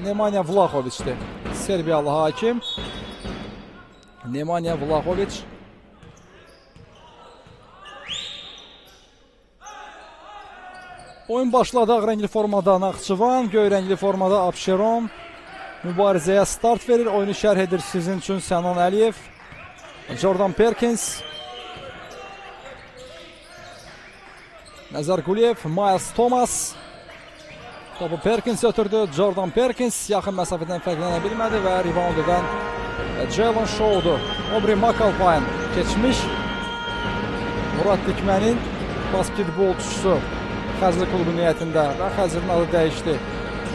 Nemanja Vlahovićdir. Serbiyalı hakim. Nemanja Vlahović. Oyun başladı. Ağ rəngli formada Naxçıvan, göy rəngli formada Abşeron mübarizəyə start verir. Oyunu şərh edir sizin üçün Sənan Əliyev, Jordan Perkins, Nəzər Quliyev, Miles Thomas. Topu Perkins ötürdü. Jordan Perkins yaxın məsafədən fərqlənə bilmədi və rebound edən Jalen Shaw'dur. Aubrey McAlpine keçmiş Murad Dikmənin basketbolçusu Xəzri klubu niyyətində və Xəzrin adı dəyişdi.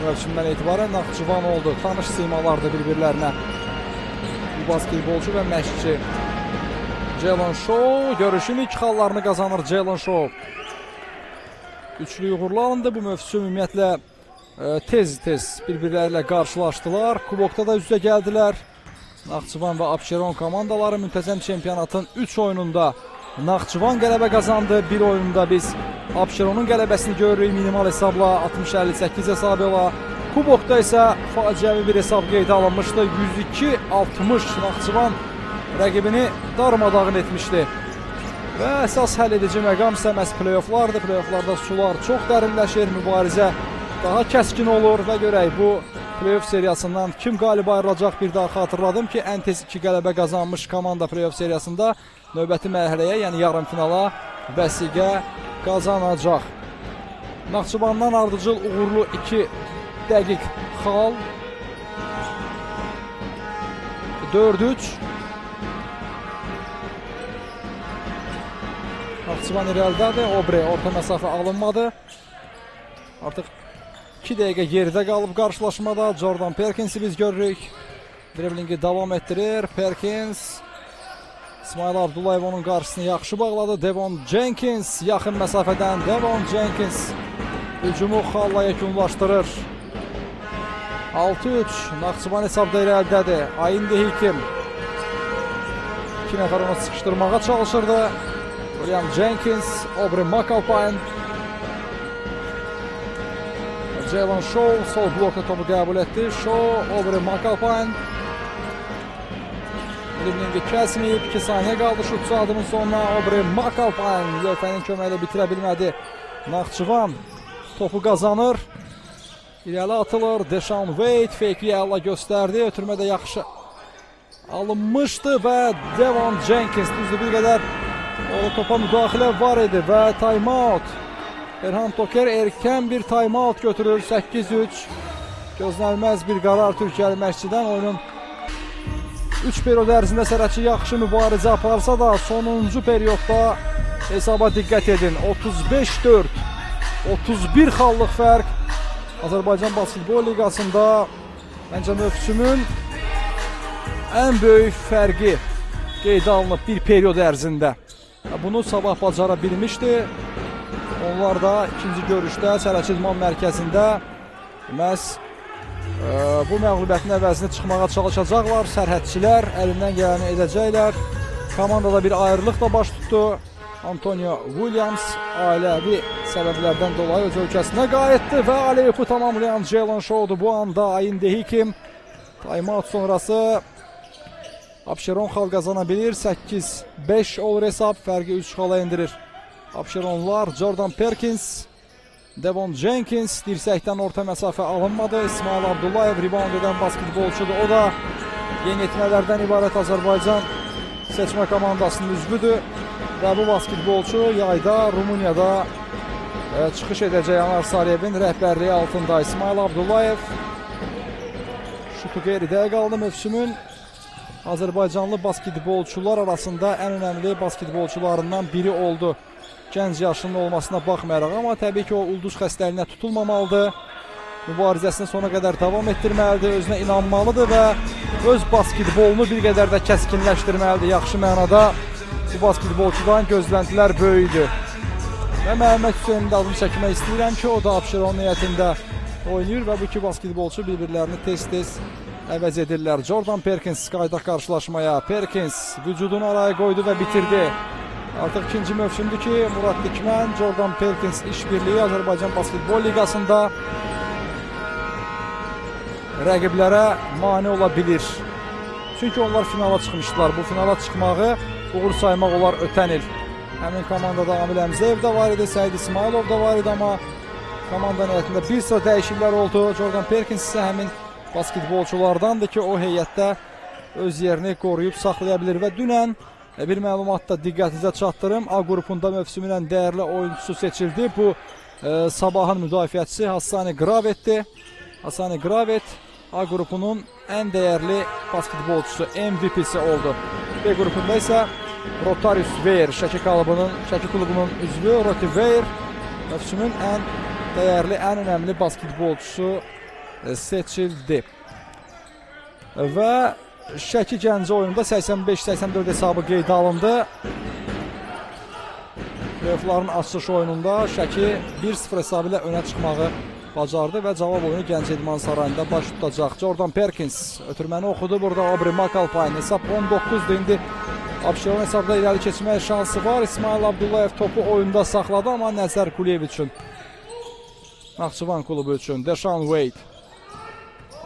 Mövsümdən etibarən Naxçıvan oldu. Tanış simalardır bir-birlərinə. Bu basketbolçu və məşqçi Jalen Shaw görüşün ilk xallarını qazanır Jalen Shaw. Üçlü uğurlu alındı. Bu mövsüm ümumiyyətlə tez-tez bir-birləri ilə qarşılaşdılar. Kubokda da üz-üzə gəldilər. Naxçıvan və Abşeron komandaları müntəzəm çempionatın 3 oyununda Naxçıvan qələbə qazandı. Bir oyunda biz Abşeronun qələbəsini görürük minimal hesabla 60-58 hesabı ilə. Kubokda isə faciəvi bir hesab qeydə alınmışdı. 102-60 Naxçıvan rəqibini darmadağın etmişdi. Və əsas həll edici məqam isə məhz play-offlardır. Play-offlarda sular çox dərinləşir, mübarizə daha kəskin olur və görək bu play-off seriyasından kim qalib ayrılacaq. Bir daha xatırladım ki, ən tez 2 qələbə qazanmış komanda play-off seriyasında növbəti mərhələyə, yəni yarım finala vəsiqə qazanacaq. Naxçıvandan ardıcıl uğurlu 2 dəqiq xal. 4-3. Naxçıvan irəlidədir. Aubrey orta məsafə alınmadı. Artıq 2 dəqiqə geridə qalıb qarşılaşmada. Jordan Perkins'i biz görürük. Driblingi davam etdirir. Perkins. İsmail Abdullayev onun qarşısını yaxşı bağladı. Devon Jenkins yaxın məsafədən. Devon Jenkins hücumu xalla yekunlaşdırır. 6-3. Naxçıvan hesabda irəlidədir. Ayindi Hikim. 2 nəfər onu sıxışdırmağa çalışırdı. William Jenkins, Aubrey McAlpine, Jalen Shaw sol blokda topu qəbul etdi. Shaw, Aubrey McAlpine driblingi kəsməyib. 2 saniyə qaldı şutçu adımın sonuna. Aubrey McAlpine lövhənin köməyi ilə bitirə bilmədi. Naxçıvan topu qazanır. İrəli atılır. Deshaun Wade fake-i əla göstərdi. Ötürmə də yaxşı alınmışdı və Devon Jenkins düzdür bir qədər o topa müdaxilə var idi və time-out. Erhan Toker erkən bir time-out götürür. 8-3. Gözlənilməz bir qərar Türkiyəli məşqçidən. Oyunun 3 period ərzində sərhədçi yaxşı mübarizə aparsa da sonuncu periodda hesaba diqqət edin. 35-4. 31 xallıq fərq. Azərbaycan Basketbol Liqasında məncə mövsümün ən böyük fərqi qeydə alınıb bir period ərzində. Bunu sabah bacara bilmişdi. Onlar da ikinci görüşdə Sərhədçi İdman Mərkəzində məhz bu məğlubiyyətin əvəzini çıxmağa çalışacaqlar. Sərhədçilər əlindən gələni edəcəklər. Komandada bir ayrılıq da baş tutdu. Antonio Williams ailəvi səbəblərdən dolayı öz ölkəsinə qayıtdı və alley-oop'u tamamlayan Jalen Shaw'dur bu anda. Ayindi Hikim time-out sonrası Abşeron xal qazana bilir. 8-5 olur hesab. Fərqi 3 xala indirir Abşeronlar. Jordan Perkins, Devon Jenkins dirsəkdən orta məsafə alınmadı. İsmail Abdullayev rebound edən basketbolçudur. O da yeniyetmələrdən ibarət Azərbaycan seçmə komandasının üzvüdür. Və bu basketbolçu yayda Rumuniyada çıxış edəcək Anar Sarıyevin rəhbərliyi altında. İsmail Abdullayev şutu qeyri-dəqiq aldı. Mövsümün Azərbaycanlı basketbolçular arasında ən önəmli basketbolçularından biri oldu. Gənc yaşının olmasına baxmayaraq, amma təbii ki o ulduz xəstəliyinə tutulmamalıdır. Mübarizəsini sona qədər davam etdirməlidir, özünə inanmalıdır və öz basketbolunu bir qədər də kəskinləşdirməlidir. Yaxşı mənada bu basketbolçudan gözləntilər böyüdür. Və Məhəmməd Hüseynin də adını çəkmək istəyirəm ki, o da Abşeron heyətində oynayır və bu iki basketbolçu bir-birlərini tez-tez əvəz edirlər. Jordan Perkins qayıdaq qarşılaşmaya. Perkins vücudunu araya qoydu və bitirdi. Artıq ikinci mövsümdür ki, Murad Dikmən, Jordan Perkins işbirliyi Azərbaycan Basketbol Liqasında. rəqiblərə mane ola bilir. Çünki onlar finala çıxmışdılar. Bu finala çıxmağı uğur saymaq olar ötən il. Həmin komandada Amil Əmzəyev də var idi, Səid İsmayılov da var idi, amma komanda heyətində bir sıra dəyişikliklər oldu. Jordan Perkins isə həmin basketbolçulardandır ki, o heyətdə öz yerini qoruyub saxlaya bilir. Və dünən bir məlumat da diqqətinizə çatdırım. A qrupunda mövsümün ən dəyərli oyuncusu seçildi. Bu Sabahın müdafiəçisi Hassani Gravetdir. Hassani Gravet A qrupunun ən dəyərli basketbolçusu, MVP-si oldu. B qrupunda isə Rotarius Weir, Şəki klubunun üzvü Roti Weir mövsümün ən dəyərli, ən önəmli basketbolçusu seçildi. Və Şəki Gəncə oyununda 85-84 hesabı qeydə alındı. Playoffların açılış oyununda Şəki 1-0 hesabı ilə önə çıxmağı bacardı və cavab oyunu Gəncə İdman Sarayında baş tutacaq. Jordan Perkins ötürməni oxudu. Burada Aubrey McAlpine hesab 19-dur. İndi Abşeron hesabda irəli keçmək şansı var. İsmail Abdullayev topu oyunda saxladı, amma Nəzər Quliyev üçün, Naxçıvan klubu üçün Deshaun Wade.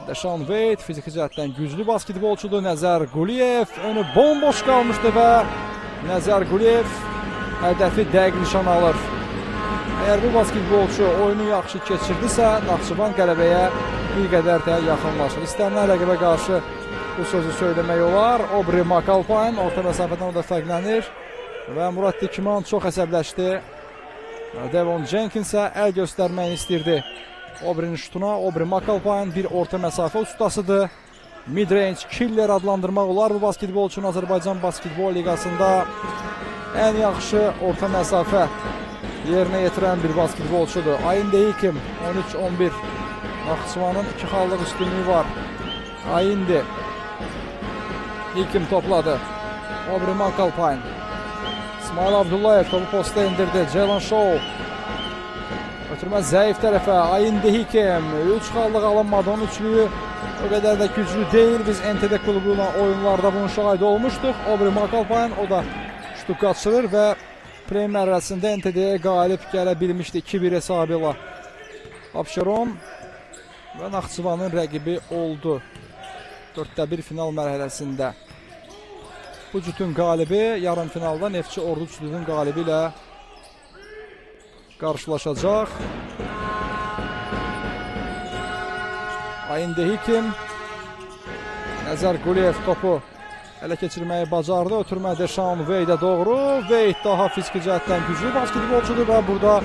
Deshaun Wade fiziki cəhətdən güclü basketbolçudur. Nəzər Quliyev önü bomboş qalmışdı və Nəzər Quliyev hədəfi dəqiq nişan alır. Əgər bu basketbolçu oyunu yaxşı keçirdisə, Naxçıvan qələbəyə bir qədər də yaxınlaşır. İstənilən rəqibə qarşı bu sözü söyləmək olar. Aubrey McAlpine orta məsafədən o da fərqlənir və Murad Dikman çox əsəbləşdi. Devon Jenkinsə əl göstərməyini istəyirdi Aubrey'nin şutuna. Aubrey McAlpine bir orta məsafə ustasıdır. Mid-range killer adlandırmaq olar bu basketbolçunun. Azərbaycan Basketbol Liqasında ən yaxşı orta məsafə yerinə yetirən bir basketbolçudur. Ayın Hikim 13-11. Naxçıvanın 2 xallıq üstünlüyü var. Ayindi Hikim topladı. Aubrey McAlpine. İsmail Abdullayev topu posta indirdi. Jalen Shaw. Ötürmə zəif tərəfə. Ayindi Hikim. 3 xallıq alınmadı. Onun üçlüyü o qədər də güclü deyil. Biz NTD klubu ilə oyunlarda bunun şahidi olmuşduq. Aubrey McAlpine o da şutu qaçırır və play mərhələsində NTD-yə qalib gələ bilmişdi 2-1 hesabı ilə. Abşeron və Naxçıvanın rəqibi oldu 4-1 final mərhələsində. Bu cütün qalibi yarım finalda Neftçi Ordu cütünün qalibi ilə qarşılaşacaq. Ayindi Hikim. Nəzər Quliyev topu ələ keçirməyi bacardı. Ötürmə Deshaun Wade'ə doğru. Wade daha fiziki cəhətdən güclü basketbolçudur və burada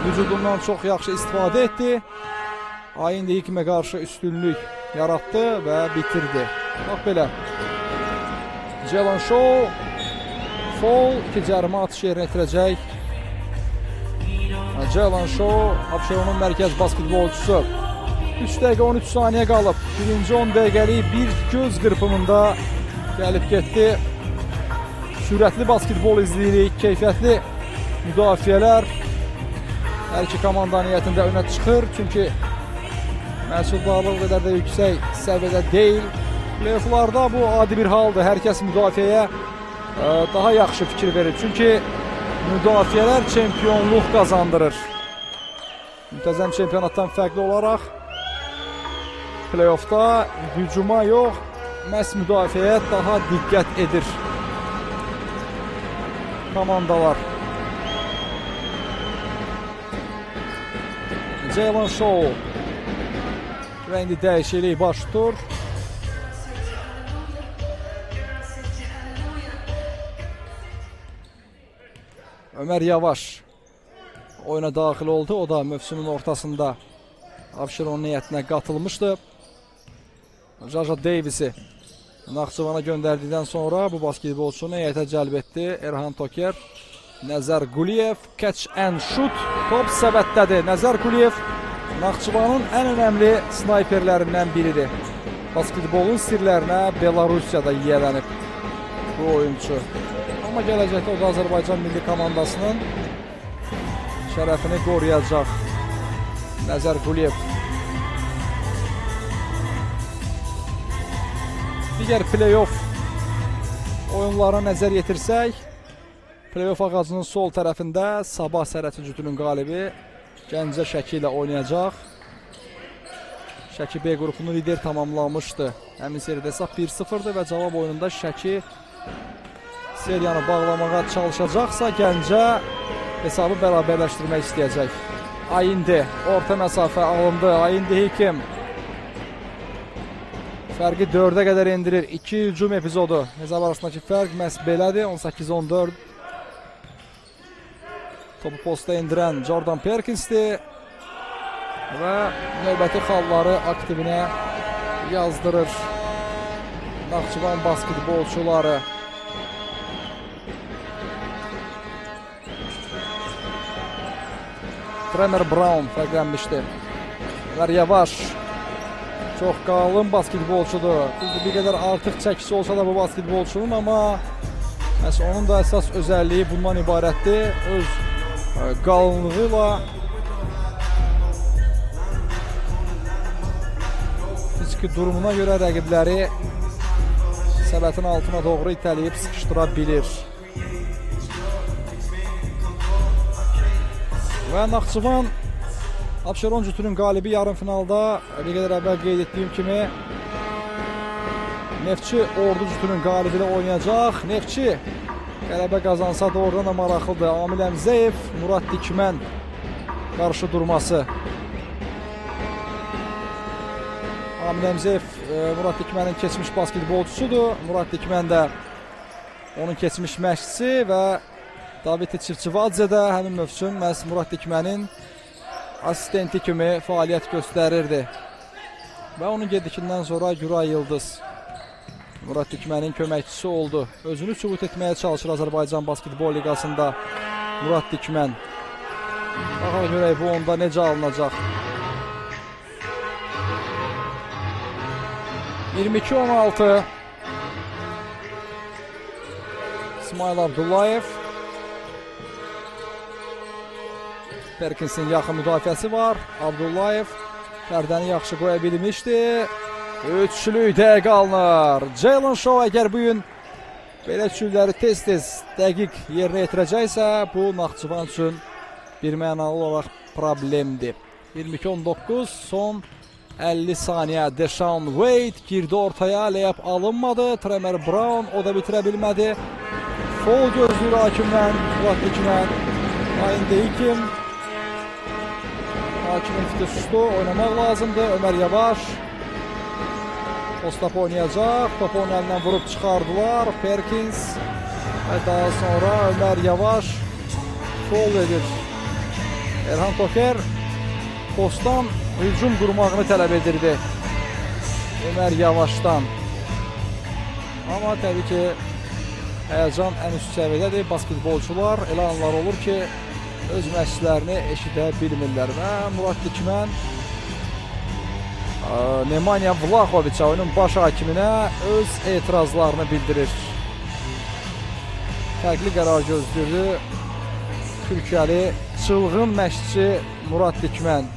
vücudundan çox yaxşı istifadə etdi. Ayindi Hikimə qarşı üstünlük yaratdı və bitirdi. Bax belə. Jalen Shaw foul, 2 cərimə atış yerinə yetirəcək. Jalen Shaw Abşeronun mərkəz basketbolçusu. 3 dəqiqə 13 saniyə qalıb. Birinci 10 dəqiqəlik bir göz qırpımında gəlib getdi. Sürətli basketbol izləyirik, keyfiyyətli müdafiələr hər iki komandanın heyətində önə çıxır. Çünki məhsuldarlıq o qədər də yüksək səviyyədə deyil. Playofflarda bu adi bir haldır. Hər kəs müdafiəyə daha yaxşı fikir verir. Çünki müdafiələr çempionluq qazandırır. Müntəzəm çempionatdan fərqli olaraq playoffda hücuma yox, məhz müdafiəyə daha diqqət edir komandalar. Jalen Shaw və indi dəyişiklik baş tutur. Ömər Yavaş oyuna daxil oldu. O da mövsümün ortasında Abşeronun heyətinə qatılmışdı. Jaja Davis'i Naxçıvana göndərdikdən sonra bu basketbolçunu heyətə cəlb etdi Erhan Toker. Nəzər Quliyev catch and shoot, top səbətdədir. Nəzər Quliyev Naxçıvanın ən önəmli snayperlərindən biridir. Basketbolun sirlərinə Belarusiyada yiyələnib bu oyunçu. Amma gələcəkdə o da Azərbaycan milli komandasının şərəfini qoruyacaq. Nəzər Quliyev. Digər play-off oyunlara nəzər yetirsək, play-off ağacının sol tərəfində Sabah Sərəti cütünün qalibi Gəncə Şəki ilə oynayacaq. Şəki B qrupunu lider tamamlamışdı. Həmin seriyada hesab 1-0-dır və cavab oyununda Şəki seriyanı bağlamağa çalışacaqsa Gəncə hesabı bərabərləşdirmək istəyəcək. Ayindi orta məsafə alındı. Ayindi Hikim fərqi 4-ə qədər endirir. 2 hücum epizodu. Hesab arasındakı fərq məhz belədir. 18-14. Topu posta endirən Jordan Perkins'dir. Və növbəti xalları aktivinə yazdırır Naxçıvan basketbolçuları. Tremer Brown fərqlənmişdi. Ömer Yavaş çox qalın basketbolçudur. Düzdür, bir qədər artıq çəkisi olsa da bu basketbolçunun, amma məhz onun da əsas özəlliyi bundan ibarətdir. Öz qalınlığı ilə fiziki durumuna görə rəqibləri səbətin altına doğru itələyib sıxışdıra bilir. Və Naxçıvan Abşeron cütünün qalibi yarım finalda bir qədər əvvəl qeyd etdiyim kimi Neftçi Ordu cütünün qalibi ilə oynayacaq. Neftçi qələbə qazansa da oradan da maraqlıdır. Amil Əmzəyev, Murad Dikmən qarşı durması. Amil Əmzəyev Murad Dikmənin keçmiş basketbolçusudur. Murad Dikmən də onun keçmiş məşqçisi və David Çivçivadze də həmin mövsüm məhz Murad Dikmənin asistenti kimi fəaliyyət göstərirdi. Və onun gedikindən sonra Güray Yıldız Murad Dikmənin köməkçisi oldu. Özünü sübut etməyə çalışır Azərbaycan Basketbol Liqasında Murad Dikmən. Baxalım görək bu onda necə alınacaq. 22-16 İsmail Abdullayev. Perkins'in yaxın müdafiəsi var. Abdullayev pərdəni yaxşı qoya bilmişdi. Üçlük dəqiq alınır. Jalen Shaw əgər bugün belə üçlükləri tez-tez dəqiq yerinə yetirəcəksə, bu Naxçıvan üçün bir mənalı olaraq problemdir. 22-19 son 50 saniyə. Deshaun Wade girdi ortaya, layup alınmadı. Tremer Brown o da bitirə bilmədi. Fol gözləyir hakimdən, Murad Dikmən. Ayindi Hikim. Hakimin fiti sustu, oynamaq lazımdır. Ömer Yavaş postap oynayacaq. Topu onun əlindən vurub çıxardılar. Perkins və daha sonra Ömer Yavaş fol edir. Erhan Toker postdan hücum qurmağını tələb edirdi Ömer Yavaşdan. Amma təbii ki, həyəcan ən üst səviyyədədir. Basketbolçular elə anlar olur ki, öz məşqçilərini eşidə bilmirlər və Murad Dikmən Nemanja Vlahoviçə, oyunun baş hakiminə öz etirazlarını bildirir. Fərqli qərar gözləyirdi Türkiyəli çılğın məşqçi Murad Dikmən.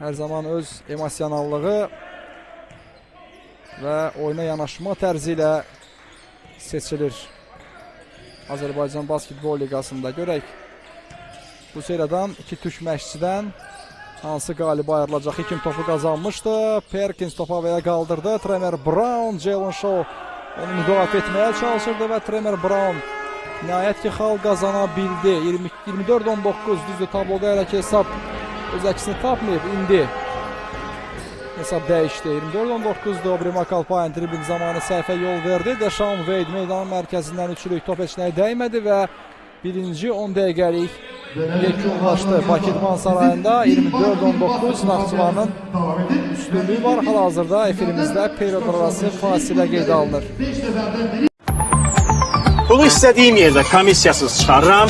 Hər zaman öz emosionallığı və oyuna yanaşma tərzi ilə seçilir Azərbaycan Basketbol Liqasında. Görək bu seriyadan iki türk məşqçidən hansı qalib ayrılacaq. Hikim topu qazanmışdı. Perkins topu havaya qaldırdı. Tremer Brown, Jalen Shaw onu müdafiə etməyə çalışırdı və Tremer Brown nəhayət ki xal qazana bildi. 24-19 düzdür tabloda hələ ki hesab öz əksini tapmayıb. İndi hesab dəyişdi. 24-19-dur. Aubrey McAlpine dribling zamanı səhvə yol verdi. Deshaun Wade meydanın mərkəzindən üçlük top heç nəyə dəymədi və birinci 10 dəqiqəlik yekunlaşdı. Bakı İdman Sarayında 24-19 Naxçıvanın üstünlüyü var. Hal-hazırda efirimizdə period arası fasilə qeydə alınır. Pulu istədiyim yerdə komissiyasız çıxarıram,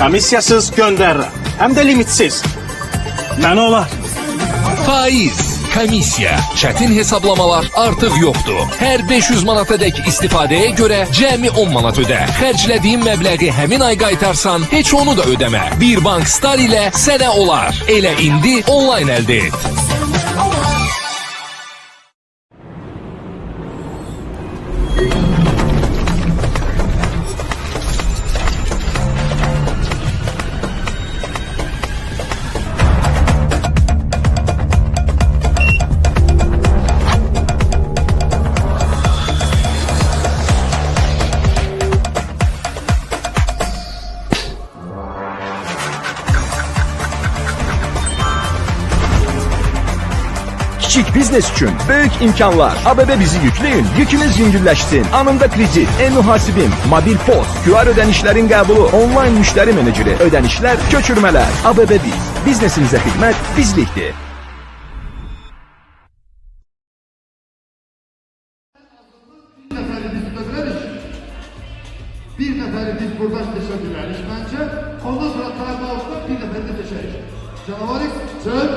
komissiyasız göndərirəm. Həm də limitsiz. Mənə olar. Faiz, komissiya, çətin hesablamalar artıq yoxdur. Hər 500 manatadək istifadəyə görə cəmi 10 manat ödə. Xərclədiyin məbləği həmin ay qaytarsan, heç onu da ödəmə. Bir Bank Star ilə sənə olar. Elə indi onlayn əldə et. Kiçik biznes üçün böyük imkanlar. ABB bizi yükləyin, yükünüz yüngülləşsin. Anında kredit, e-mühasibim, mobil post, QR ödənişlərin qəbulu, onlayn müştəri meneceri, ödənişlər, köçürmələr. ABB biz. Biznesinizə xidmət bizlikdir. Bir nəfəri biz buradan seçə bilərik məncə. Ondan sonra time out'da bir nəfəri də seçərik. Canavarix, çöl.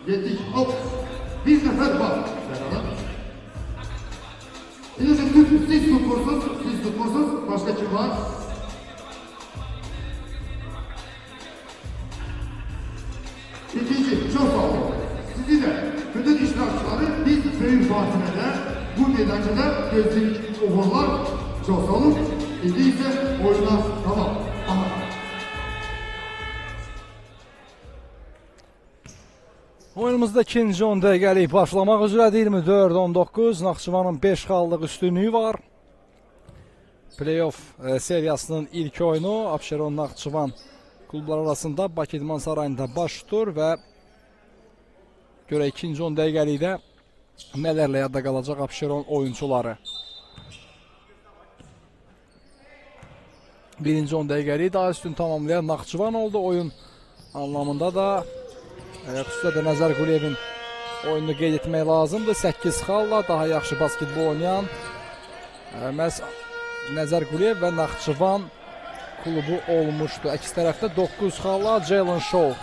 Getdik, hop. Bir nəfər var. Sənə. İndi siz tutmursunuz, siz tutmursunuz. Başka kim var? İkinci, çok sağ olun. Sizi de, bütün iştirakçıları biz Böyük Fatime'de, bu meydançada gözledik uğurlar. Çok sağ olun. İndi ise oyuna tamam. Aha. Oyunumuzda ikinci 10 dəqiqəlik başlamaq üzrədir. 24-19 Naxçıvanın 5 xallıq üstünlüyü var. Play-off seriyasının ilk oyunu Abşeron Naxçıvan klubları arasında Bakı İdman Sarayında baş tutur və görək ikinci 10 dəqiqəlikdə nələrlə yadda qalacaq Abşeron oyunçuları. Birinci 10 dəqiqəliyi daha üstün tamamlayan Naxçıvan oldu. Oyun anlamında da xüsusilə də Nəzər Quliyevin oyununu qeyd etmək lazımdır. 8 xalla daha yaxşı basketbol oynayan məhz Nəzər Quliyev və Naxçıvan klubu olmuşdu. Əks tərəfdə 9 xalla Jalen Shaw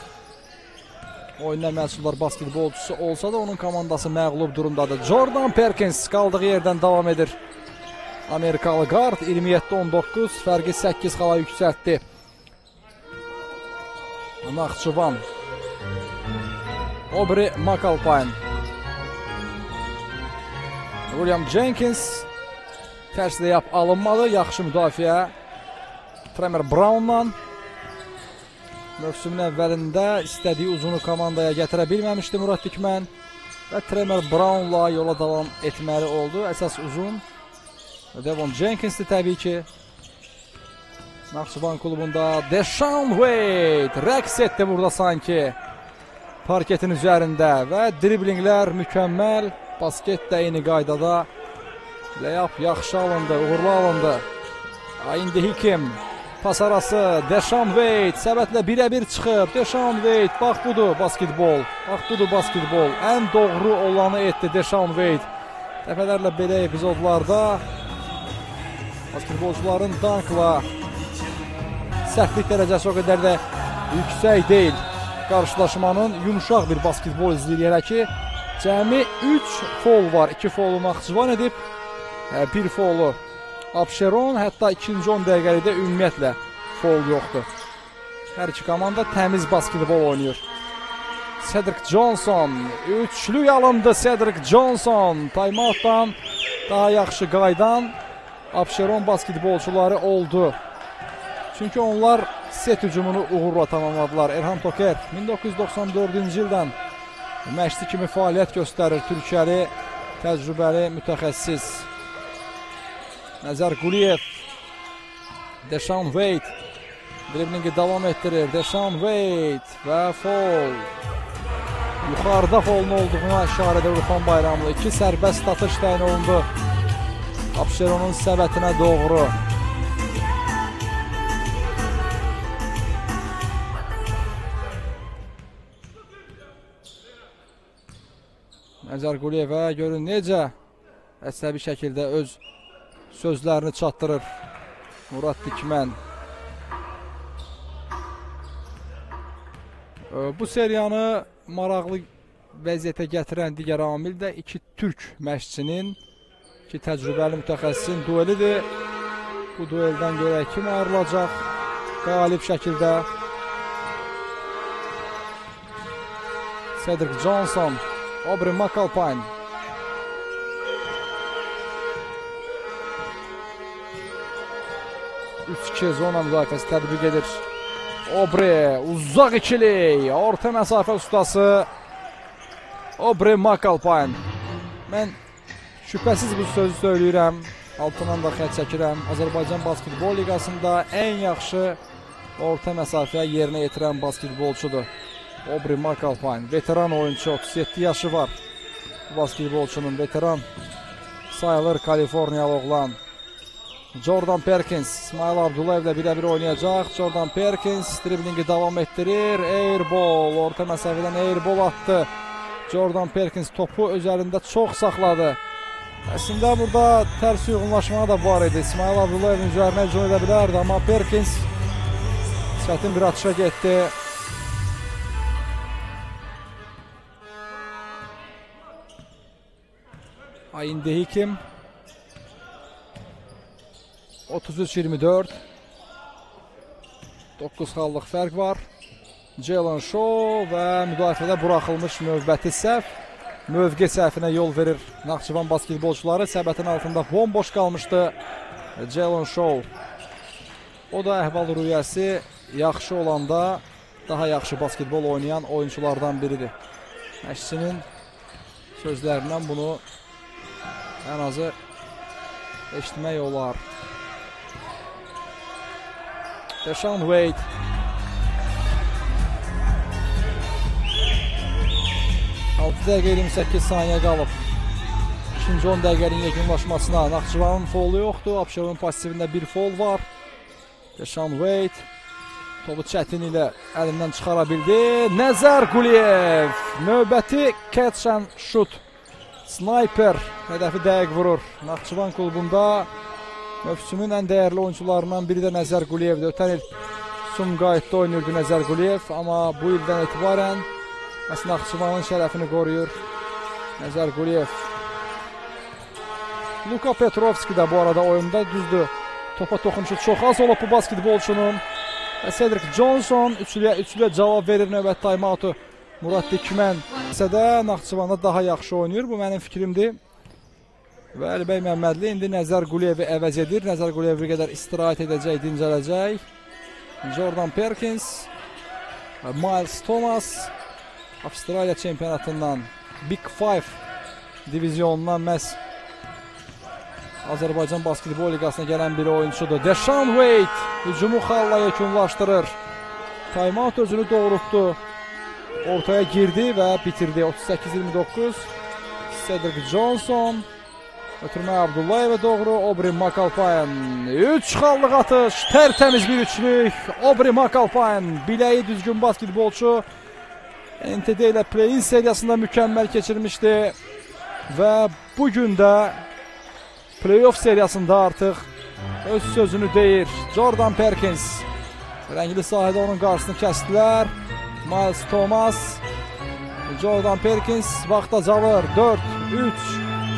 oyundan məhsuldar basketbolçusu olsa da onun komandası məğlub durumdadır. Jordan Perkins qaldığı yerdən davam edir. Amerikalı qard 27-19 fərqi 8 xala yüksəltdi. Naxçıvan. Aubrey McAlpine. William Jenkins tərs layup alınmadı. Yaxşı müdafiə Tremer Brown'la. Mövsümün əvvəlində istədiyi uzunu komandaya gətirə bilməmişdi Murad Dikmən və Tremer Brown'la yola davam etməli oldu. Əsas uzun Devon Jenkins'ti təbii ki. Naxçıvan klubunda Deshaun Wade rəqs etdi burada sanki parketin üzərində və driblinglər mükəmməl. Basket də eyni qaydada. Layup yaxşı alındı, uğurlu alındı. İndi Hikim pas arası Deshaun Wade səbətlə birə-bir çıxıb. Deshaun Wade, bax budur basketbol. Bax budur basketbol. Ən doğru olanı etdi Deshaun Wade. Dəfələrlə belə epizodlarda basketbolçuların dankla sərtlik dərəcəsi o qədər də yüksək deyil. Qarşılaşmanın yumşaq bir basketbol izləyirik hələ ki. Cəmi 3 fol var. 2 folu Naxçıvan edib, 1 folu Abşeron, hətta ikinci 10 dəqiqəlikdə ümumiyyətlə fol yoxdur. Hər iki komanda təmiz basketbol oynayır. Cedric Johnson, üçlük alındı Cedric Johnson. Timeout'dan daha yaxşı qayıdan Abşeron basketbolçuları oldu. Çünki onlar set hücumunu uğurla tamamladılar. Erhan Toker 1994-cü ildən məşqçi kimi fəaliyyət göstərir. Türkiyəli təcrübəli mütəxəssis. Nəzər Quliyev, Deshaun Wade driblingi davam etdirir. Deshaun Wade və fol. Yuxarıda folun olduğuna işarə edir Urfan Bayramlı. 2 sərbəst atış təyin olundu Abşeronun səbətinə doğru. Nəzər Quliyevə görün necə əsəbi şəkildə öz sözlərini çatdırır Murad Dikmən. Bu seriyanı maraqlı vəziyyətə gətirən digər amil də iki türk məşqçinin, iki təcrübəli mütəxəssisin duelidir. Bu dueldən görək kim ayrılacaq qalib şəkildə. Cedric Johnson, Aubrey McAlpine. 3-2 zona müdafiəsi tətbiq edir. Aubrey uzaq ikili, orta məsafə ustası Aubrey McAlpine. Mən şübhəsiz bu sözü söyləyirəm, altından da xətt çəkirəm. Azərbaycan Basketbol Liqasında ən yaxşı orta məsafə yerinə yetirən basketbolçudur. Aubrey McAlpine, veteran oyunçu, 37 yaşı var. Bu basketbolçunun veteran sayılır Kaliforniyalı oğlan. Jordan Perkins, İsmail Abdullayevlə birə-bir oynayacaq. Jordan Perkins driblingi davam etdirir. Airball, orta məsafədən airball atdı. Jordan Perkins topu öz əlində çox saxladı. Əslində burada tərs uyğunlaşma da var idi. İsmail Abdullayevin üzərinə hücum edə bilərdi, amma Perkins çətin bir atışa getdi. Ayinde Hikim. 33-24. 9 xallıq fərq var. Jalen Shaw və müdafiədə buraxılmış növbəti səhv. Mövqe səhvinə yol verir Naxçıvan basketbolçuları. Səbətin altında bomboş qalmışdı Jalen Shaw. O da əhval-ruhiyyəsi yaxşı olanda daha yaxşı basketbol oynayan oyunçulardan biridir. Məşqçinin sözlərindən bunu ən azı eşitmək olar. Deshaun Wade. 6 dəqiqə 28 saniyə qalıb. İkinci 10 dəqiqənin yekunlaşmasına. Naxçıvanın faulu yoxdur. Abşeronun passivində bir faul var. Deshaun Wade topu çətin ilə əlindən çıxara bildi. Nəzər Quliyev. Növbəti catch and shoot. Sniper hədəfi dəqiq vurur. Naxçıvan klubunda mövsümün ən dəyərli oyuncularından biri də Nəzər Quliyevdir. Ötən il Sumqayıtda oynayırdı Nəzər Quliyev, amma bu ildən etibarən məhz Naxçıvanın şərəfini qoruyur Nəzər Quliyev. Luka Petrovski də bu arada oyunda, düzdür, topa toxunuşu çox az olub bu basketbolçunun. Və Cedric Johnson üçlüyə cavab verir növbət timeoutu. Murad Dikmən isə də Naxçıvanda daha yaxşı oynayır. Bu mənim fikrimdir. Və Əlibəy Məmmədli indi Nəzər Quliyevi əvəz edir. Nəzər Quliyev bir qədər istirahət edəcək, dincələcək. Jordan Perkins, Miles Thomas Avstraliya çempionatından Big Five divizyonundan məhz Azərbaycan Basketbol Liqasına gələn bir oyunçudur. Deshaun Wade hücumu xalla yekunlaşdırır. Timeout özünü doğrultdu. Ortaya girdi və bitirdi. 38-29. Cedric Johnson ötürmə Abdullayevə doğru. Aubrey McAlpine. 3 xallıq atış. Tərtəmiz bir üçlük. Aubrey McAlpine biləyi düzgün basketbolçu. NTD ilə play-in seriyasında mükəmməl keçirmişdi. Və bugün də play-off seriyasında artıq öz sözünü deyir. Jordan Perkins. Rəngli sahədə onun qarşısını kəsdilər. Miles Thomas. Jordan Perkins vaxt azalır. 4, 3,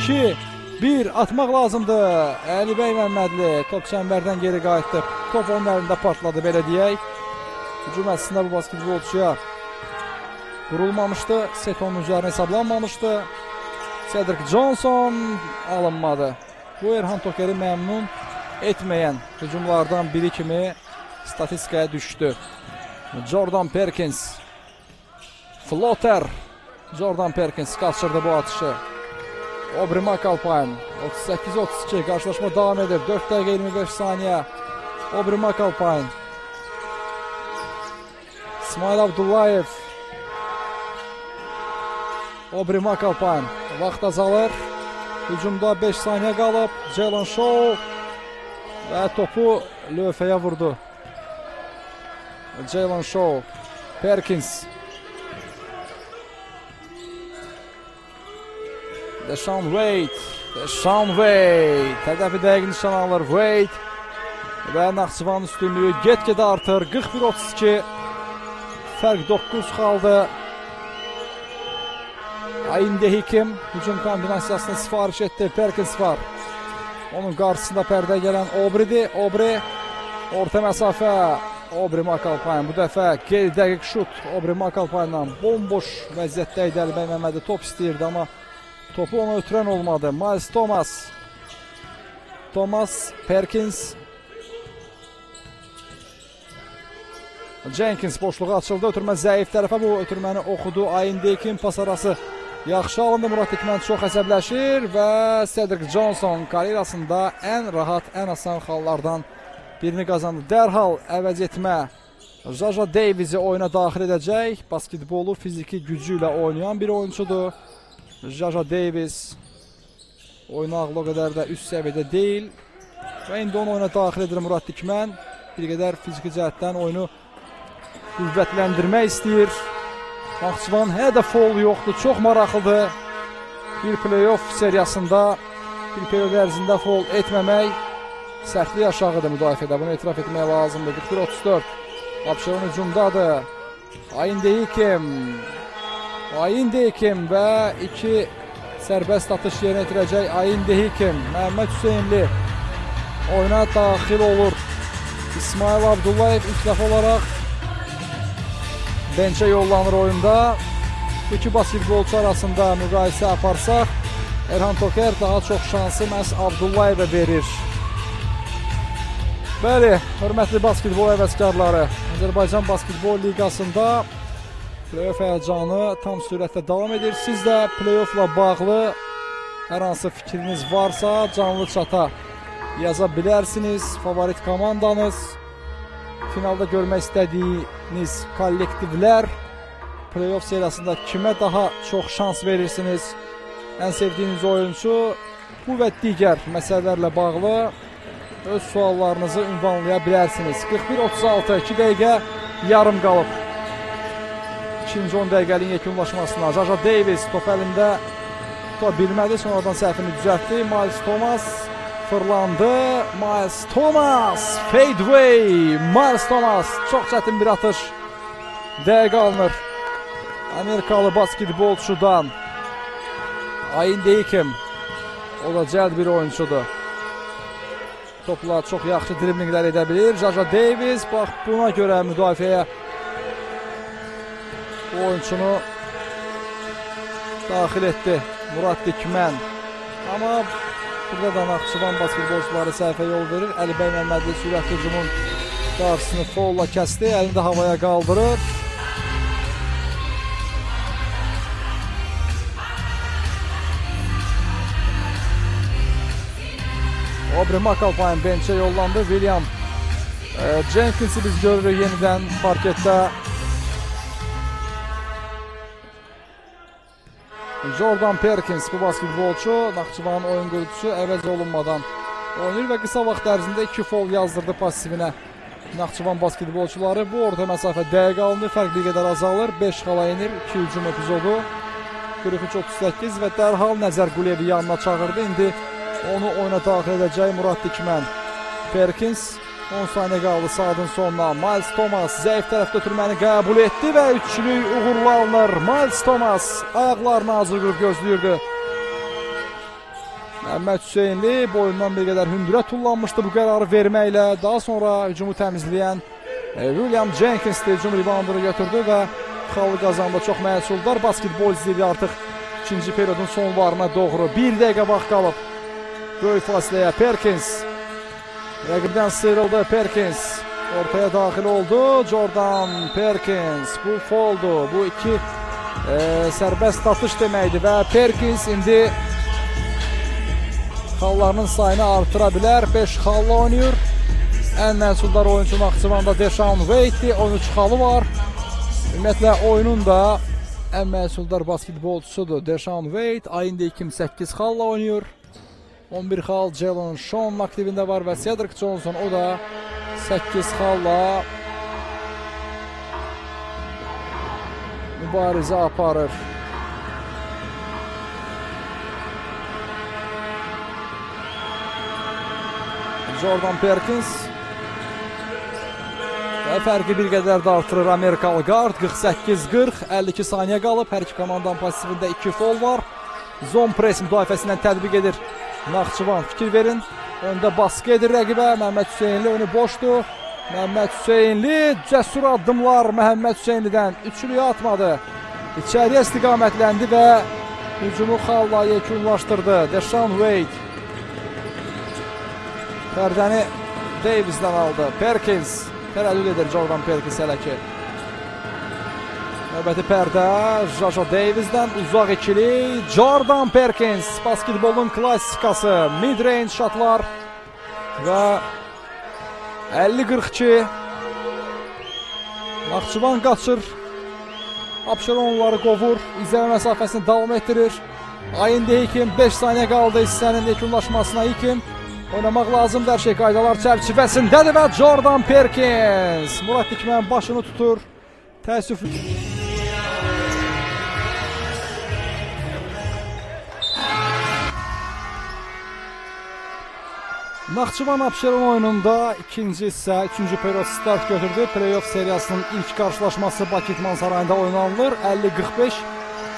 2, 1 atmaq lazımdır. Əlibəy Məmmədli top çəmbərdən geri qayıtdı. Top onun əlində partladı, belə deyək. Hücum əslində bu basketbolçuya qurulmamışdı. Set onun üzərinə hesablanmamışdı. Cedric Johnson alınmadı. Bu Erhan Tokeri məmnun etməyən hücumlardan biri kimi statistikaya düşdü. Jordan Perkins. Floater. Jordan Perkins qaçırdı bu atışı. Aubrey McAlpine. 38-32 qarşılaşma davam edir. 4 dəqiqə 25 saniyə. Aubrey McAlpine. İsmail Abdullayev. Aubrey McAlpine. Vaxt azalır. Hücumda 5 saniyə qalıb. Jalen Shaw və topu lövhəyə vurdu. Jalen Shaw. Perkins. Deshaun Wade. Deshaun Wade. Hədəfi dəqiq nişan alır Wade. Və Naxçıvan üstünlüyü get-gedə artır. 41-32. Fərq 9 xaldı. Ayinde Hikim hücum kombinasiyasını sifariş etdi. Perkins var. Onun qarşısında pərdə gələn Aubrey'dir. Aubrey orta məsafə. Aubrey McAlpine bu dəfə qeyri-dəqiq şut. Aubrey McAlpine'dan bomboş vəziyyətdə idi Əlibəy Məmmədli. Top istəyirdi, amma topu ona ötürən olmadı. Miles Thomas. Thomas, Perkins. Jenkins boşluğu açıldı. Ötürmə zəif tərəfə. Bu ötürməni oxudu. Ayindekin pas arası yaxşı alındı. Murad Dikmən çox əsəbləşir və Cedric Johnson karyerasında ən rahat, ən asan xallardan birini qazandı. Dərhal əvəz etmə. Jaja Davis'i oyuna daxil edəcək. Basketbolu fiziki gücü ilə oynayan bir oyunçudur. Jaja Davis oyuna ağlı o qədər də üst səviyyədə deyil. Və indi onu oyuna daxil edir Murad Dikmən. Bir qədər fiziki cəhətdən oyunu qüvvətləndirmək istəyir. Naxçıvan hələ də foul yoxdur. Çox maraqlıdır. Bir play-off seriyasında bir period ərzində foul etməmək sərtlik aşağıdır müdafiədə. Bunu etiraf etmək lazımdır. 41-34. Abşeron hücumdadır. Ayindeyikim. Ayindeyikim və iki sərbəst atış yerinə yetirəcək Ayindeyikim. Məhəmməd Hüseynli oyuna daxil olur. İsmail Abdullayev ilk dəfə olaraq bençə yollanır oyunda. İki basketbolçu arasında müqayisə aparsaq, Erhan Toker daha çox şansı məhz Abdullayevə verir. Bəli, hörmətli basketbol həvəskarları, Azərbaycan Basketbol Liqasında play-off həyəcanı tam sürətlə davam edir. Siz də play-offla bağlı hər hansı fikriniz varsa canlı çata yaza bilərsiniz. Favorit komandanız, finalda görmək istədiyiniz kollektivlər, play-off seriyasında kimə daha çox şans verirsiniz, ən sevdiyiniz oyunçu, bu və digər məsələlərlə bağlı öz suallarınızı ünvanlaya bilərsiniz. 41-36, 2 dəqiqə yarım qalıb. İkinci 10 dəqiqəliyin yekunlaşmasına. Jaja Davis top əlində tuta bilmədi, sonradan səhvini düzəltdi. Miles Thomas fırlandı. Miles Thomas, fadeaway. Miles Thomas, çox çətin bir atış. Dəqiqə alınır Amerikalı basketbolçudan. Ayindeyikim, o da cəld bir oyunçudur. Topla çox yaxşı driblinglər edə bilir. Jaja Davis, bax buna görə müdafiəyə bu oyunçunu daxil etdi Murad Dikmən. Amma burada da Naxçıvan basketbolçuları səhvə yol verir. Əlibəy Məmmədli sürətli hücumun qarşısını foulla kəsdi. Əlini də havaya qaldırır. Aubrey McAlpine bençə yollandı. William Jenkins'i biz görürük yenidən parketdə. Jordan Perkins bu basketbolçu, Naxçıvanın oyun qurucusu əvəz olunmadan oynayır və qısa vaxt ərzində 2 foul yazdırdı pasivinə Naxçıvan basketbolçuları. Bu orta məsafə dəqiq alındı, fərq bir qədər azalır. 5 xala enir, 2 hücum epizodu. 43-38 və dərhal Nəzər Quliyevi yanına çağırdı. İndi onu oyuna daxil edəcək Murad Dikmən. Perkins 10 saniyə qaldı saatın sonuna. Miles Thomas zəif tərəfdə ötürməni qəbul etdi və üçlük uğurlu alınır. Miles Thomas ayaqlarını hazır qurub gözləyirdi. Məhəmməd Hüseynli boyundan bir qədər hündürə tullanmışdı bu qərarı verməklə. Daha sonra hücumu təmizləyən William Jenkins də hücum reboundunu götürdü və xalı qazandı. Çox məhsuldar basketbol izləyirik artıq ikinci periodun sonlarına doğru. Bir dəqiqə vaxt qalıb. Böyük fasiləyə Perkins rəqibdən sıyrıldı. Perkins ortaya daxil oldu. Jordan Perkins, bu fouldu. Bu iki sərbəst atış deməkdir və Perkins indi xallarının sayını artıra bilər. 5 xalla oynayır. Ən məhsuldar oyunçu Naxçıvanda Deshaun Wade'dir. 13 xalı var. Ümumiyyətlə oyunun da ən məhsuldar basketbolçusudur Deshaun Wade. Ayindeyikim 8 xalla oynayır. 11 xal Jalen Shawn'un aktivində var və Cedric Johnson o da 8 xalla mübarizə aparır. Jordan Perkins və fərqi bir qədər də artırır Amerikalı qard. 48-40, 52 saniyə qalıb. Hər iki komandanın pasivində 2 foul var. Zon press müdafiəsindən tətbiq edir Naxçıvan. Fikir verin, öndə baskı edir rəqibə. Məhəmməd Hüseynli önü boşdur. Məhəmməd Hüseynli, cəsur addımlar Məhəmməd Hüseynlidən. Üçlüyü atmadı. İçəriyə istiqamətləndi və hücumu xalla yekunlaşdırdı. Deshaun Wade pərdəni Davis'dən aldı. Perkins tərəddüd edir Jordan Perkins hələ ki. Növbəti pərdə Jaja Davis'dən uzaq ikili. Jordan Perkins, basketbolun klassikası. Mid-range şatlar və 50-42. Naxçıvan qaçır. Abşeron onları qovur. İzləmə məsafəsini davam etdirir. Ayın Hekim 5 saniyə qaldı hissənin yekunlaşmasına. Hekim oynamaq lazımdır. Hər şey qaydalar çərçivəsindədir və Jordan Perkins Murad Dikmen başını tutur. Təəssüflü. Naxçıvan Abşeron oyununda ikinci hissə, üçüncü period start götürdü. Playoff seriyasının ilk qarşılaşması Bakı İdman Sarayında oynanılır. 50-45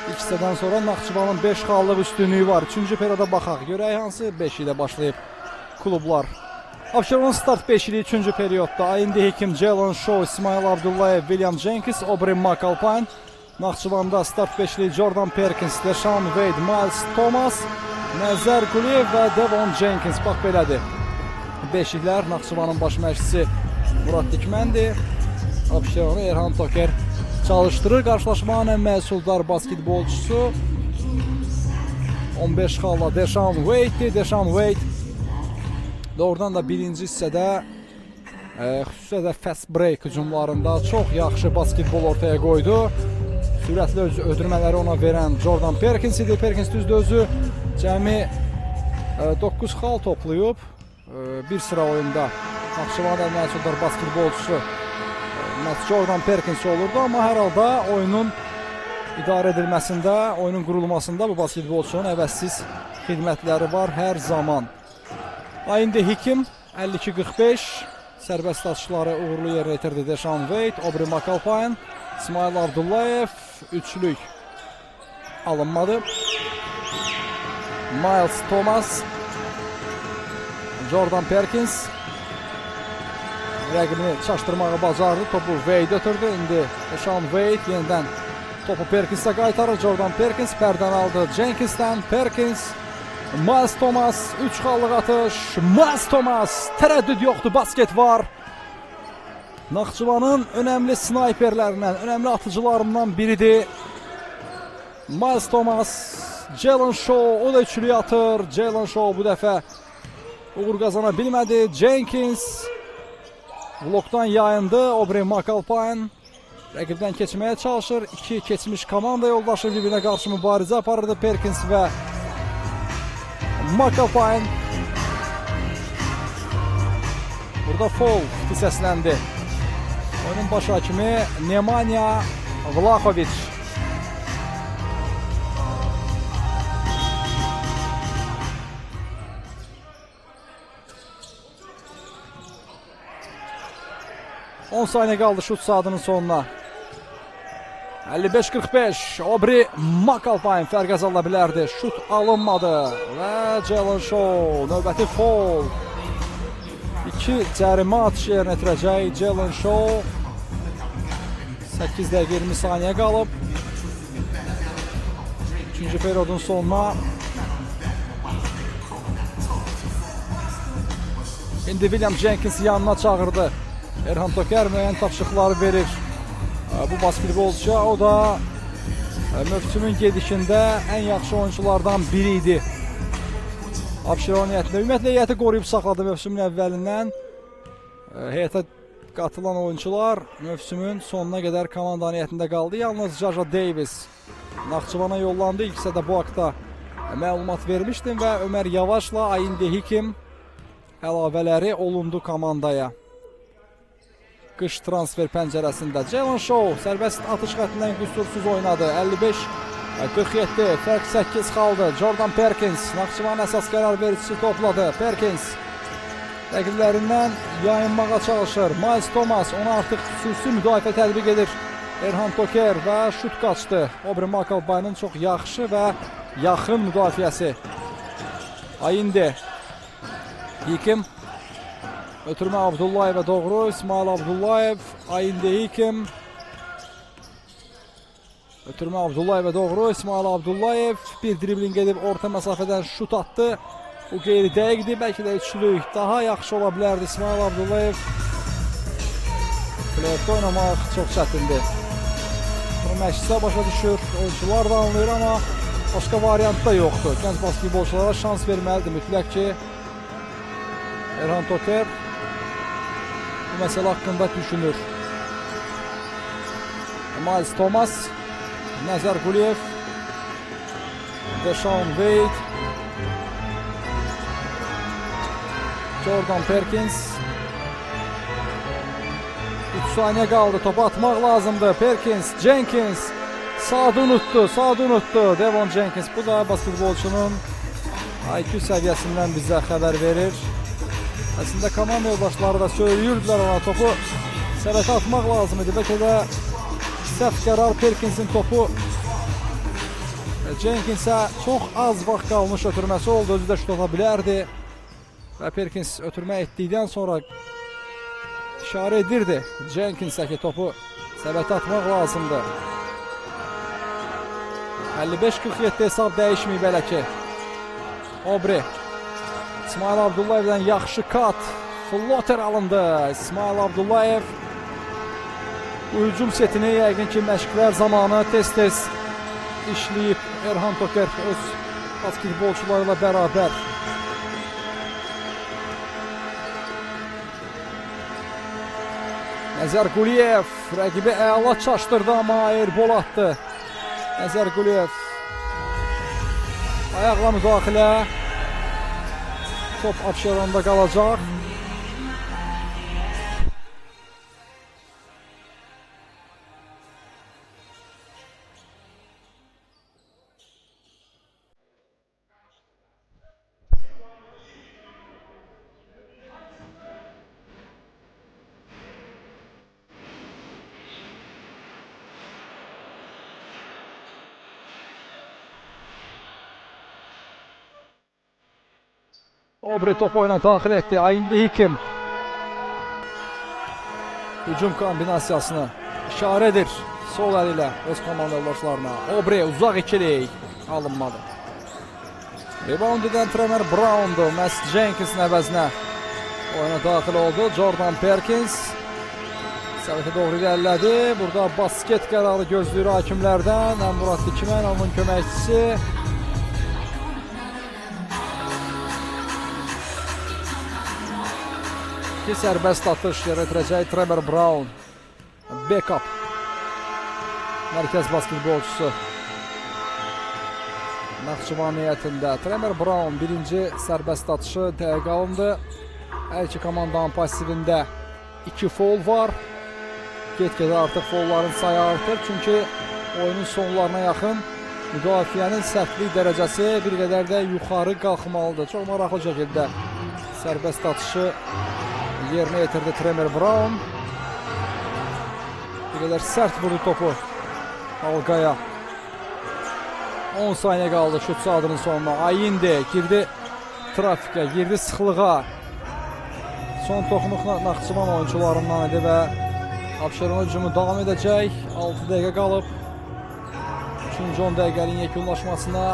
ilk hissədən sonra Naxçıvanın 5 xallıq üstünlüyü var. Üçüncü perioda baxaq. Görək hansı 5 ilə başlayıb klublar. Abşeronun start 5 ili üçüncü periodda. Ayindi Hekim, Jalen Shaw, İsmail Abdullayev, William Jenkins, Aubrey McAlpine. Naxçıvanda start 5 ili Jordan Perkins, LeSean Wade, Miles Thomas, Nəzər Quliyev və Devon Jenkins. Bax belədir. Beşiklər Naxçıvanın baş məşqçisi Murad Dikməndir. Abşeronu Erhan Toker çalışdırır. Qarşılaşmanın ən məhsuldar basketbolçusu 15 xalla Deshaun Wade'dir. Deshaun Wade doğrudan da birinci hissədə xüsusilə də fast break hücumlarında çox yaxşı basketbol ortaya qoydu. Sürətli ödürmələri ona verən Jordan Perkins idi. Perkins düzdür özü cəmi 9 xal toplayıb. Bir sıra oyunda Naxçıvanın ən məhsuldar basketbolçusu Jordan Perkins olurdu, amma hər halda oyunun idarə edilməsində, oyunun qurulmasında bu basketbolçunun əvəzsiz xidmətləri var hər zaman. Ayindi Hikim 52-45 sərbəst atışları uğurlu yerinə yetirdi Deshaun Wade, Aubrey McAlpine, İsmail Abdullayev üçlük alınmadı. Miles Thomas, Jordan Perkins rəqibini çaşdırmağı bacardı. Topu Wade ötürdü. İndi Deshaun Wade yenidən topu Perkins'e qaytarır. Jordan Perkins pərdəni aldı Jenkins'dən. Perkins, Miles Thomas 3 xallıq atış. Miles Thomas, tərəddüd yoxdur, basket var. Naxçıvanın önəmli snayperlərindən, önəmli atıcılarından biridir. Miles Thomas, Jalen Shaw, o da üçlüyü atır. Jalen Shaw bu dəfə uğur qazana bilmədi. Jenkins blokdan yayındı. Aubrey McAlpine rəqibdən keçməyə çalışır. İki keçmiş komanda yoldaşı bir-birinə qarşı mübarizə aparırdı. Perkins və McAlpine. Burada foul səsləndi. Oyunun baş hakimi Nemanja Vlahović. On saniyə qaldı şut saatının sonuna. 55-45. Aubrey McAlpine fərq azalda bilərdi. Şut alınmadı. Və Jalen Shaw növbəti foul. İki cərimə atışı yerinə yetirəcək Jalen Shaw. 8 dəqiqə 20 saniyə qalıb. Üçüncü periodun sonuna. İndi William Jenkins yanına çağırdı. Erhan Toker müəyyən tapşırıqları verir bu basketbolçuya. O da mövsümün gedişində ən yaxşı oyunculardan biri idi Abşeron heyətində. Ümumiyyətlə heyəti qoruyub saxladı mövsümün əvvəlindən. Heyətə qatılan oyuncular mövsümün sonuna qədər komandanın heyətində qaldı. Yalnız Jaja Davis Naxçıvana yollandı. İlk hissədə bu haqda məlumat vermişdim və Ömər Yavaşla Ayindi Hikim əlavələri olundu komandaya. Qış transfer pəncərəsində Jalen Shaw sərbəst atış xəttindən qüsursuz oynadı. 55-47, fərq 8 xaldı. Jordan Perkins Naxçıvanın əsas qərar vericisi topladı. Perkins rəqiblərindən yayınmağa çalışır. Miles Thomas ona artıq xüsusi müdafiə tətbiq edir. Erhan Toker və şut qaçdı. Aubrey McAlpine'ın çox yaxşı və yaxın müdafiəsi. Ayindi Hikim ötürmə Abdullayevə doğru. İsmail Abdullayev, Ayindi Hikim. Ötürmə Abdullayevə doğru. İsmail Abdullayev bir dribling edib orta məsafədən şut atdı. Bu qeyri-dəqiqdir. Bəlkə də üçlük daha yaxşı ola bilərdi İsmail Abdullayev. Playoffda oynamaq çox çətindir. Bunu məşqçilər başa düşür, oyuncular da anlayır, amma başqa variant da yoxdur. Gənc basketbolçulara şans verməlidir mütləq ki. Erhan Toker bu məsələ haqqında düşünür. Miles Thomas, Nəzər Quliyev, Deshaun Wade, Jordan Perkins. 3 saniyə qaldı. Topu atmaq lazımdır. Perkins, Jenkins saatı unuttu, saatı unuttu. Devon Jenkins. Bu da basketbolçunun IQ səviyyəsindən bizə xəbər verir. Əslində komanda yoldaşları da söyləyirdilər ona, topu səbətə atmaq lazım idi. Bəlkə də səhv qərar Perkinsin topu Jenkinsə çox az vaxt qalmış ötürməsi oldu. Özü də şut ata bilərdi. Və Perkins ötürmə etdikdən sonra işarə edirdi Jenkinsə ki, topu səbətə atmaq lazımdır. 55-47 hesab dəyişməyib belə ki. Obri. İsmail Abdullayevdən yaxşı kat. Flotter alındı. İsmail Abdullayev bu hücum setini yəqin ki, məşqlər zamanı tez-tez işləyib Erhan Toker öz basketbolçularıyla bərabər. Nəzər Quliyev rəqibi əla çaşdırdı, amma airbol atdı. Nəzər Quliyev ayaqla müdaxilə. Top Abşeronda qalacaq. Obri topu oyuna daxil etdi. Ayindi Hikim hücum kombinasiyasını işarə edir sol əli ilə öz komanda yoldaşlarına. Obri uzaq ikilik alınmadı. Rebound edən Trevor Brown'du. Məhz Jenkinsin əvəzinə oyuna daxil oldu. Jordan Perkins səbətə doğru irəlilədi. Burada basket qərarı gözləyir hakimlərdən. Murad Dikmən, onun köməkçisi. İki sərbəst atış yerə itirəcək Trevor Brown. Backup mərkəz basketbolçusu Naxçıvan heyətində. Trevor Brown birinci sərbəst atışı dəqiq alındı. Hər iki komandanın passivində 2 foul var. Get-gedə artıq foulların sayı artır. Çünki oyunun sonlarına yaxın müdafiənin sərtlik dərəcəsi bir qədər də yuxarı qalxmalıdır. Çox maraqlı şəkildə sərbəst atışı yerinə yetirdi Trevor Brown. Bir qədər sərt vurdu topu halqaya. 10 saniyə qaldı şut saatının sonuna. Ayindi girdi trafikə, girdi sıxlığa. Son toxunuq Naxçıvan oyuncularından idi və Abşeron hücumu davam edəcək. 6 dəqiqə qalıb. 3-cü 10 dəqiqənin yekunlaşmasına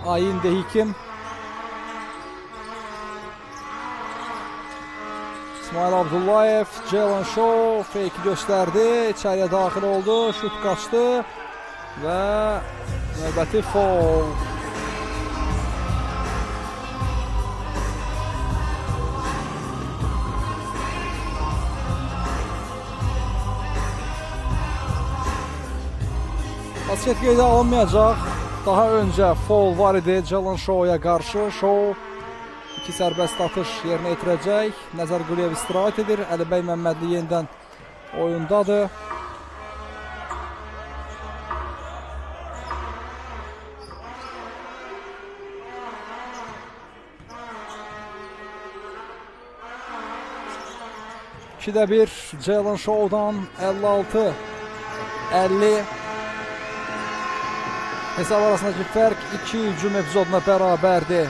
Ayindi Hikim. İsmail Abdullayev, Jalen Shaw fake göstərdi, içəriyə daxil oldu, şut qaçdı və növbəti foul. Basket qeydə alınmayacaq. Daha öncə foul var idi Jalen Shaw'ya qarşı. Shaw iki sərbəst atış yerinə yetirəcək. Nəzər Quliyev istirahət edir. Əlibəy Məmmədli yenidən oyundadır. İkidə bir Jalen Shaw'dan 56-50. Hesab arasındakı fərq 2 hücum epizoduna bərabərdir.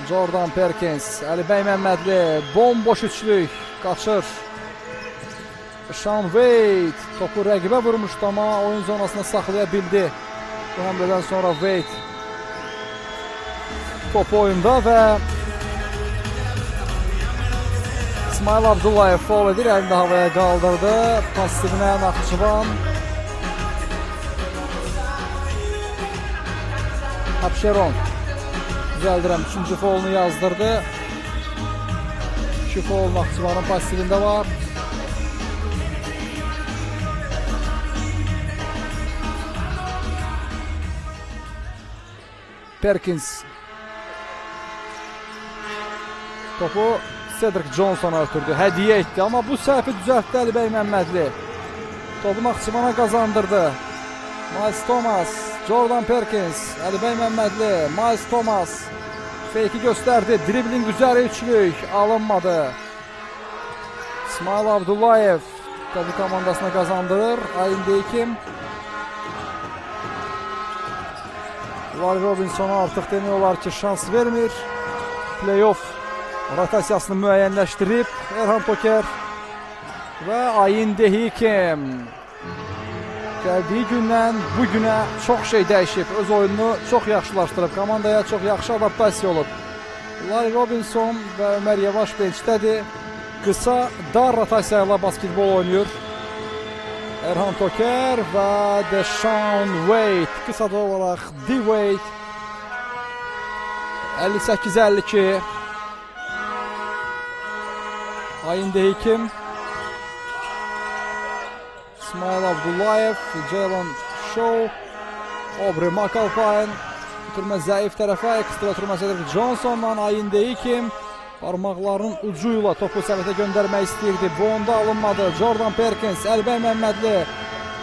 Jordan Perkins, Əlibəy Məmmədli, bomboş üçlük qaçır. Sean Wade topu rəqibə vurmuşdu, amma oyun zonasında saxlaya bildi. Bu həmlədən sonra Wade topu oyunda və İsmail Abdullayev foul edir, əlini də havaya qaldırdı. Passivinə Naxçıvan. Abşeron. Düzəldirəm, 3-cü foulunu yazdırdı. 2 foul Naxçıvanın passivində var. Perkins topu Cedric Johnsona ötürdü, hədiyyə etdi. Amma bu səhvi düzəltdi Əlibəy Məmmədli. Topu Naxçıvana qazandırdı. Miles Thomas, Jordan Perkins, Əlibəy Məmmədli, Miles Thomas feyki göstərdi. Dribling üzəri üçlük alınmadı. İsmail Abdullayev topu komandasına qazandırır. Ayın Hekim. Larry Robinsona artıq demək olar ki, şans vermir. Play-off rotasiyasını müəyyənləşdirib Erhan Toker və Ayın Hekim. Gəldiyi gündən bu günə çox şey dəyişib. Öz oyununu çox yaxşılaşdırıb. Komandaya çox yaxşı adaptasiya olub. Larry Robinson və Ömər Yavaş bençdədir. Qısa, dar rotasiya ilə basketbol oynayır. Erhan Toker və Deshaun Wade. Qısa da olaraq D-Wade. 58-52. Ayın Hekim. İsmail Abdullayev, Jalen Shaw, Aubrey McAlpine. Ötürmə zəif tərəfə, ekstra ötürmə Cedric Johnson'dan Ayın Hekim. Parmaqlarının ucu ilə topu səbətə göndərmək istəyirdi. Bu onda alınmadı. Jordan Perkins, Əlibəy Məmmədli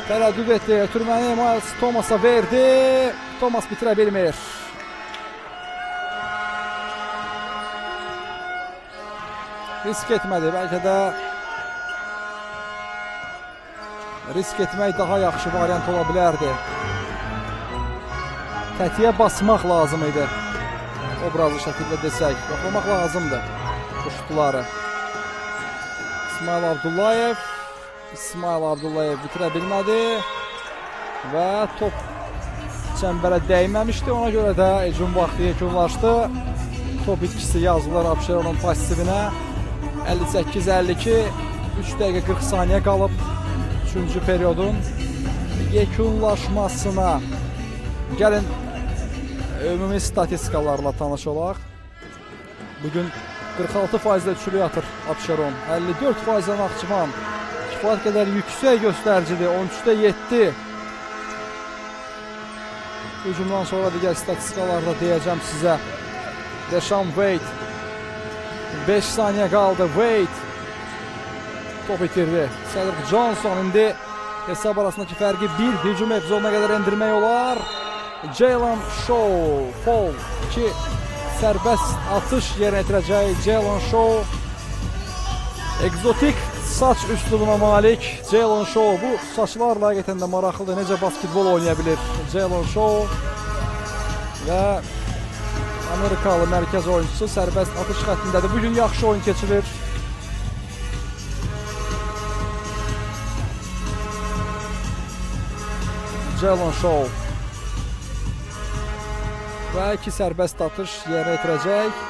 tərəddüd etdi. Ötürməni Miles Thomas'a verdi. Thomas bitirə bilmir. Risk etmədi. Bəlkə də risk etmək daha yaxşı variant ola bilərdi. Tətiyə basmaq lazım idi. Obrazlı şəkildə desək, yoxlamaq lazımdır bu şutları. İsmail Abdullayev, İsmail Abdullayev bitirə bilmədi və top çəmbərə dəyməmişdi. Ona görə də hücum vaxtı yekunlaşdı. Top itkisi yazılır Abşeronun passivinə. 58-52, 3 dəqiqə 40 saniyə qalıb 3-cü periodun yekunlaşmasına. Gəlin ümumi statistikalarla tanış olaq. Bugün 46% üçlük atır Abşeron, 54% Naxçıvan. Kifayət qədər yüksək göstəricidir, 13-də 7. Hücumdan sonra digər statistikalarda deyəcəm sizə. Deshaun Wade, 5 saniyə qaldı. Wade top itirdi. Cedric Johnson indi hesab arasındakı fərqi bir hücum epizoduna qədər endirmək olar. Jalen Shaw, foul, 2 sərbəst atış yerinə yetirəcək Jalen Shaw. Ekzotik saç üslubuna malik Jalen Shaw. Bu saçlarla həqiqətən də maraqlıdır. Necə basketbol oynaya bilir Jalen Shaw və Amerikalı mərkəz oyuncusu sərbəst atış xəttindədir. Bugün yaxşı oyun keçirir. Jalen Shaw və 2 sərbəst atış yerinə yetirəcək.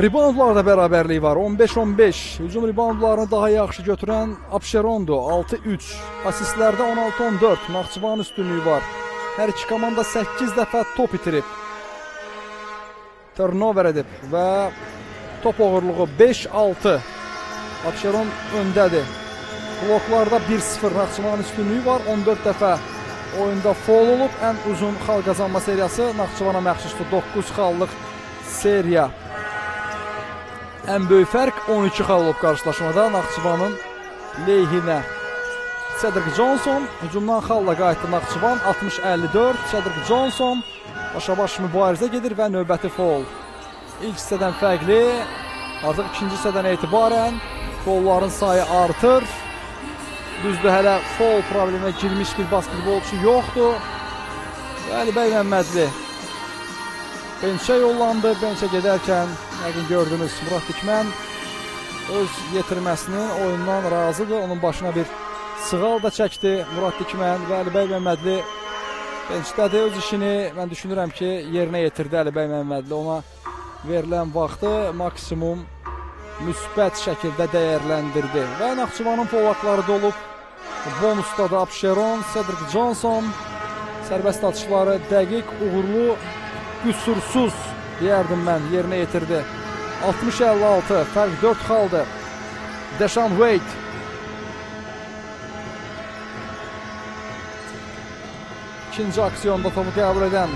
Reboundlarda bərabərlik var. 15-15. Hücum reboundlarını daha yaxşı götürən Abşerondur. 6-3. Asistlərdə 16-14. Naxçıvan üstünlüyü var. Hər iki komanda 8 dəfə top itirib. Turnover edib və top oğurluğu 5-6. Abşeron öndədir. Bloklarda 1-0 Naxçıvanın üstünlüyü var. 14 dəfə oyunda foul olub. Ən uzun xal qazanma seriyası Naxçıvana məxsusdur. 9 xallıq seriya. Ən böyük fərq 12 xal olub qarşılaşmada Naxçıvanın leyhinə. Cedric Johnson hücumdan xalla qayıtdı Naxçıvan. 60-54. Cedric Johnson başa-baş mübarizə gedir və növbəti foul. İlk hissədən fərqli. Artıq ikinci hissədən etibarən foulların sayı artır. Düzdür, hələ foul probleminə girmiş bir basketbolçu yoxdur. Və Əlibəy Məmmədli bençə yollandı. Bençə gedərkən yəqin gördünüz, Murad Dikmən öz yetirməsinin oyundan razıdır. Onun başına bir sığal da çəkdi Murad Dikmən və Əlibəy Məmmədli bençdədir. Öz işini mən düşünürəm ki, yerinə yetirdi Əlibəy Məmmədli. Ona verilən vaxtı maksimum müsbət şəkildə dəyərləndirdi. Və Naxçıvanın foul haqları dolub. Bonusda da Abşeron, Cedric Johnson sərbəst atışları dəqiq, uğurlu, qüsursuz deyərdim mən, yerinə yetirdi. 60-56, fərq 4 xaldı. Deshaun Wade İkinci aksiyonda topu qəbul edən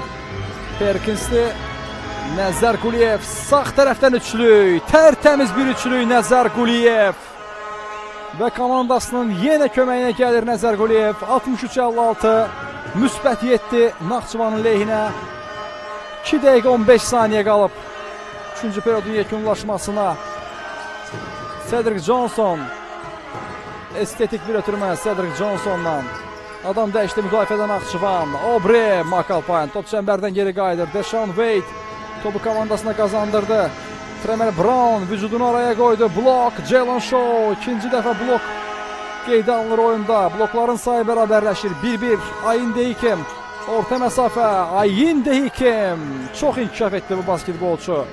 Perkins'ti. Nəzər Quliyev sağ tərəfdən üçlük. Tərtəmiz bir üçlük Nəzər Quliyev. Və komandasının yenə köməyinə gəlir Nəzər Quliyev. 63-56, müsbət 7 Naxçıvanın lehhinə. 2 dəqiqə 15 saniyə qalıb üçüncü periodun yekunlaşmasına. Cedric Johnson. Estetik bir ötürmə Cedric Johnson'dan. Adam dəyişdi müdafiədə Naxçıvan. Aubrey McAlpine top çəmbərdən geri qayıdır. Deshaun Wade topu komandasına qazandırdı. Tremel Brown vücudunu araya qoydu. Blok Jalen Shaw. İkinci dəfə blok qeydə alınır oyunda. Blokların sayı bərabərləşir. 1-1. Ayinde Hikim. Orta məsafə. Ayinde Hikim. Çox inkişaf etdi bu basketbolçu.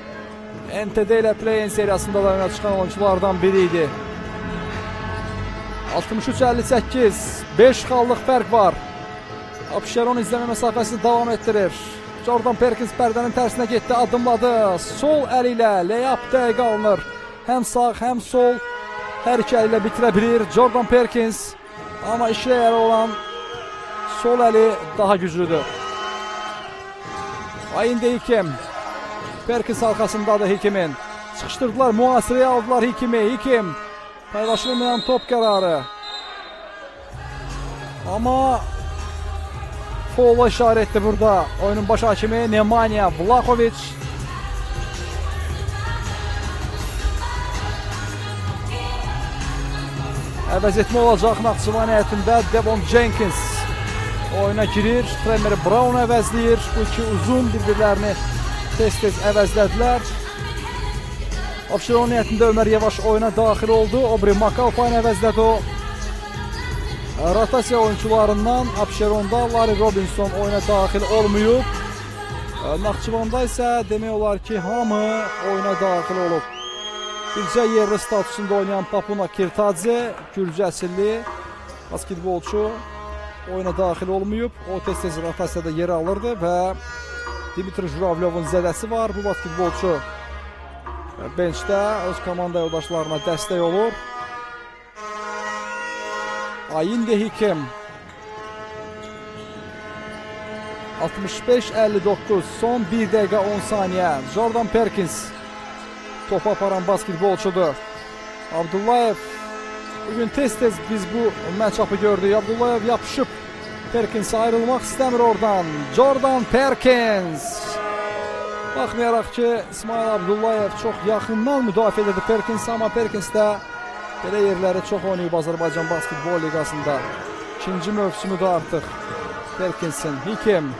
NTD ilə play-in seriyasında da önə çıxan oyunculardan biri idi. 63-58. 5 xallıq fərq var. Abşeron izləmə məsafəsini davam etdirir. Jordan Perkins pərdənin tərsinə getdi, addımladı. Sol əli ilə lay-up dəqiqə alınır. Həm sağ, həm sol hər iki əli ilə bitirə bilir Jordan Perkins. Amma işlə əli olan sol əli daha güclüdür. Ayinde Hikim. Perkins arxasındadır Hikimin. Sıxışdırdılar, mühasirəyə aldılar Hikimi. Hikim paylaşılmayan top qərarı. Amma foula işarə etdi burada oyunun baş hakimi Nemanja Vlahović. Əvəz etmə olacaq Naxçıvan heyətində. Devon Jenkins oyuna girir. Tremel Brown əvəzləyir. Bu iki uzun bir-birlərini tez-tez əvəzlədilər. Abşeron heyətində Ömər Yavaş oyuna daxil oldu. Aubrey McAlpine əvəzlədi o. Rotasiya oyuncularından Abşeronda Larry Robinson oyuna daxil olmayıb. Naxçıvanda isə demək olar ki, hamı oyuna daxil olub. Bircə yerli statusunda oynayan Papuna Kirtadze, gürcü əsilli basketbolçu oyuna daxil olmayıb. O tez-tez rotasiyada yer alırdı və Dimitri Juravlyovun zədəsi var. Bu basketbolçu benchdə öz komanda yoldaşlarına dəstək olur. Ayinde Hikim. 65-59, son 1 dəqiqə 10 saniyə. Jordan Perkins topu aparan basketbolçudur. Abdullayev, bugün tez-tez biz bu match-up'ı gördük. Abdullayev yapışıb Perkinsə ayrılmaq istəmir oradan. Jordan Perkins. Baxmayaraq ki, İsmail Abdullayev çox yaxından müdafiə edirdi Perkinsə, amma Perkins də belə yerləri çox oynayıb Azərbaycan Basketbol Liqasında. İkinci mövsümü də artıq Perkinsin. Hikim,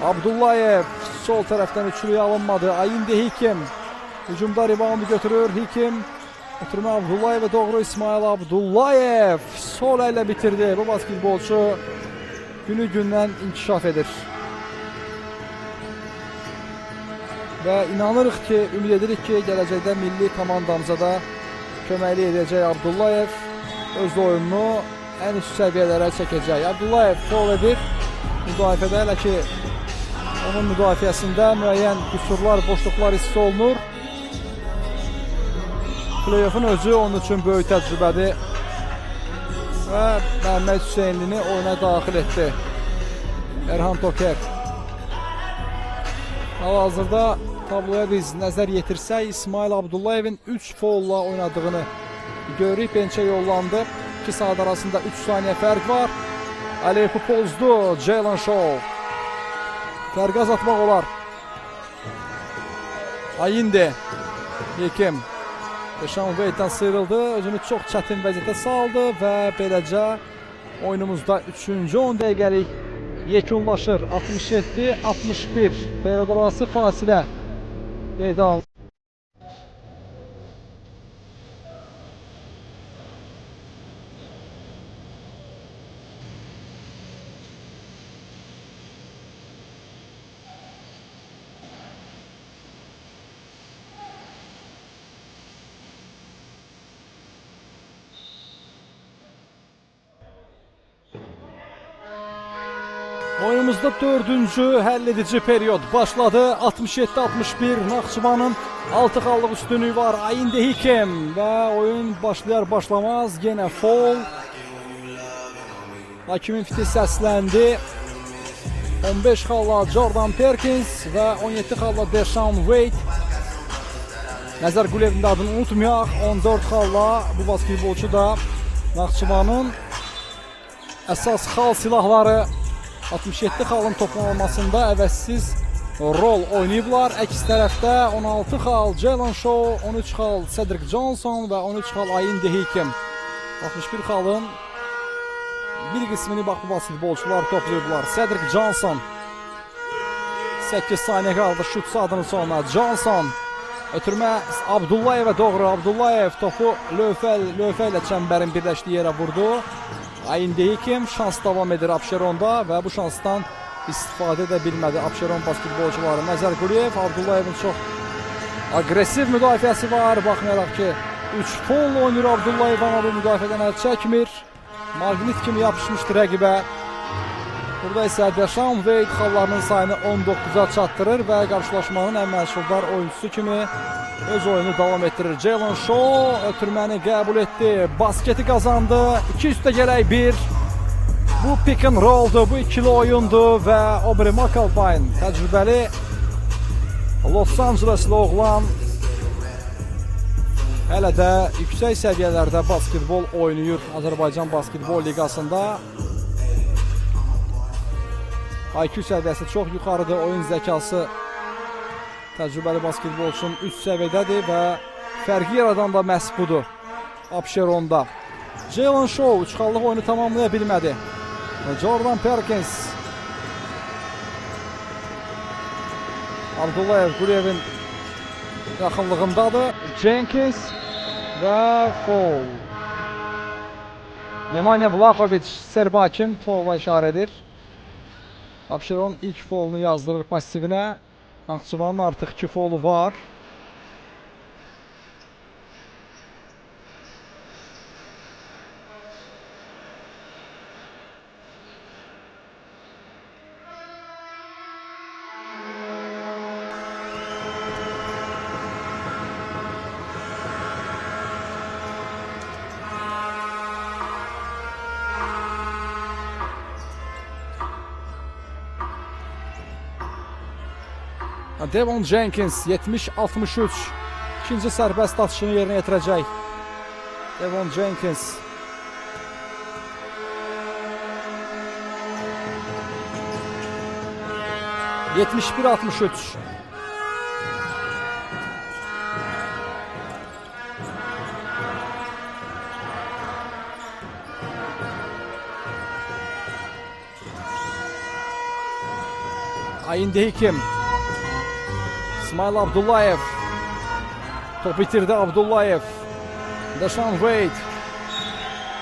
Abdullayev sol tərəfdən üçlüyə alınmadı. Ayinde Hikim hücumda reboundu götürür. Hikim ötürmə Abdullayevə doğru. İsmail Abdullayev sol əllə bitirdi. Bu basketbolçu günü gündən inkişaf edir. Və inanırıq ki, ümid edirik ki, gələcəkdə milli komandamıza da köməklik edəcək Abdullayev öz oyununu ən üst səviyyələrə çəkəcək. Abdullayev foul edir müdafiədə, hələ ki onun müdafiəsində müəyyən qüsurlar, boşluqlar hiss olunur. Play-off'un özü onun üçün böyük təcrübədir və Məhəmməd Hüseynlini oyuna daxil etdi Erhan Toker. Hal-hazırda tabloya biz nəzər yetirsək, İsmail Abdullayevin 3 foulla oynadığını görürük. Bençə yollandı. 2 saat arasında 3 saniyə fərq var. Aleyhu pozdu Jalen Shaw. Fərqi azaltmaq olar. Ayinde Hikim Deshaun Wade'dən sıyrıldı. Özünü çox çətin vəziyyətə saldı və beləcə oyunumuzda 3-cü 10 dəqiqəlik yekunlaşır. 67-61 period arası fasilə qeydə alındı. Oyunumuzda 4-cü həll edici period başladı. 67-61 Naxçıvanın 6 xallıq üstünlüyü var. Ayinde Hikim və oyun başlayar başlamaz yenə foul. Hakimin fiti səsləndi. 15 xalla Jordan Perkins və 17 xalla Deshaun Wade. Nəzər Quliyevin də adını unutmayaq. 14 xalla bu basketbolçu da Naxçıvanın əsas xal silahları 67 xalın toplanılmasında əvəzsiz rol oynayıblar. Əks tərəfdə 16 xal Jalen Shaw, 13 xal Cedric Johnson və 13 xal Ayinde Hikim. 61 xalın bir qismini bax bu basketbolçular toplayıblar. Cedric Johnson 8 saniyə qaldı şut adının sonuna. Johnson ötürmə Abdullayevə doğru. Abdullayev topu lövhə ilə çəmbərin birləşdiyi yerə vurdu. Ayinde Hikim şans davam edir Abşeronda və bu şansdan istifadə edə bilmədi Abşeron basketbolçuları. Nəzər Quliyev, Abdullayevin çox aqressiv müdafiəsi var. Baxmayaraq ki 3 foul oynayır Abdullayev, amma bu müdafiədən əl çəkmir. Maqnit kimi yapışmışdı rəqibə. Burada isə Deshaun Wade xallarının sayını 19-a çatdırır və qarşılaşmanın ən məşhurdar oyuncusu kimi öz oyunu davam etdirir. Jalen Shaw ötürməni qəbul etdi. Basketi qazandı. 2 üstə gələk 1. Bu pick and rolldu, bu ikili oyundu və Aubrey McAlpine təcrübəli Los Angelesli oğlan hələ də yüksək səviyyələrdə basketbol oynayır Azərbaycan Basketbol Liqasında. IQ səviyyəsi çox yuxarıdır, oyun zəkası təcrübəli basketbolçunun üst səviyyədədir və fərqi yaradan da məhz budur Abşeronda. Jalen Shaw 3 xallıq oyunu tamamlaya bilmədi. Jordan Perkins, Abdullayev Quliyevin yaxınlığındadır. Jenkins və foul. Nemanja Vlahovic Serb hakim foula işarə edir. Abşeron ilk foulunu yazdırır passivinə. Naxçıvanın artıq 2 foulu var. Devon Jenkins 70-63 ikinci sərbəst atışını yerinə yetirəcək. Devon Jenkins. ...71-63. Ayinde Hikim. İsmail Abdullayev. Top itirdi Abdullayev. Deshaun Wade.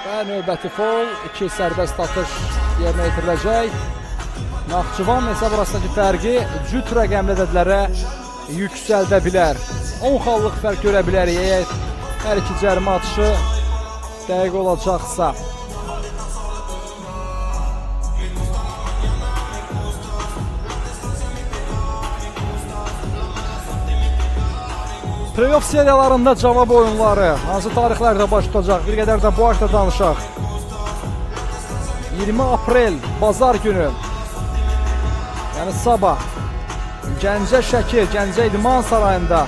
Və növbəti foul. 2 sərbəst atış yerinə yetiriləcək. Naxçıvan hesab arasındakı fərqi cüt rəqəmli ədədlərə yüksəldə bilər. 10 xallıq fərq görə bilərik əgər hər iki cərimə atışı dəqiq olacaqsa. Playoff seriyalarında cavab oyunları hansı tarixlərdə baş tutacaq? Bir qədər də bu haqda danışaq. 20 aprel bazar günü, yəni sabah Gəncə Şəki, Gəncə İdman Sarayında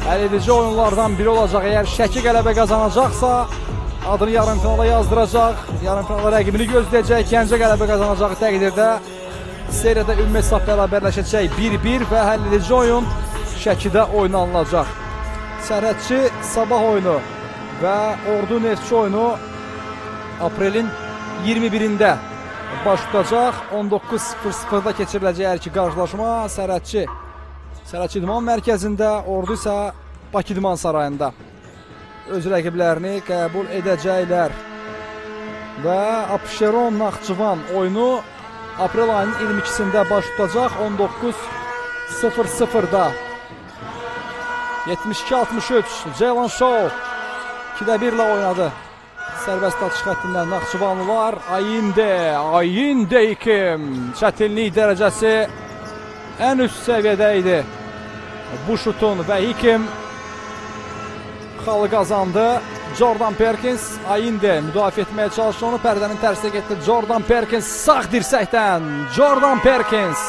həll edici oyunlardan biri olacaq. Əgər Şəki qələbə qazanacaqsa adını yarım finala yazdıracaq, yarım finala rəqibini gözləyəcək. Gəncə qələbə qazanacağı təqdirdə seriyada ümumi hesab bərabərləşəcək 1-1 və həll edici oyun Şəkidə oynanılacaq. Sərhədçi Sabah oyunu və Ordu Neftçi oyunu aprelin 21-də baş tutacaq. 19:00-da keçiriləcək hər iki qarşılaşma. Sərhədçi İdman Mərkəzində, Ordu isə Bakı İdman Sarayında öz rəqiblərini qəbul edəcəklər. Və Abşeron Naxçıvan oyunu aprel ayının 22-sində baş tutacaq 19:00-da. 72-63 Jalen Shaw 2-də 1 ilə oynadı. Sərbəst atış xəttindən Naxçıvanlılar. Ayinde Hikim. Çətinlik dərəcəsi ən üst səviyyədə idi bu şutun və Hikim Xalı qazandı. Jordan Perkins Ayinde müdafiə etməyə çalışdı onu. Pərdənin tərsinə getdi. Jordan Perkins sağ dirsəkdən. Jordan Perkins.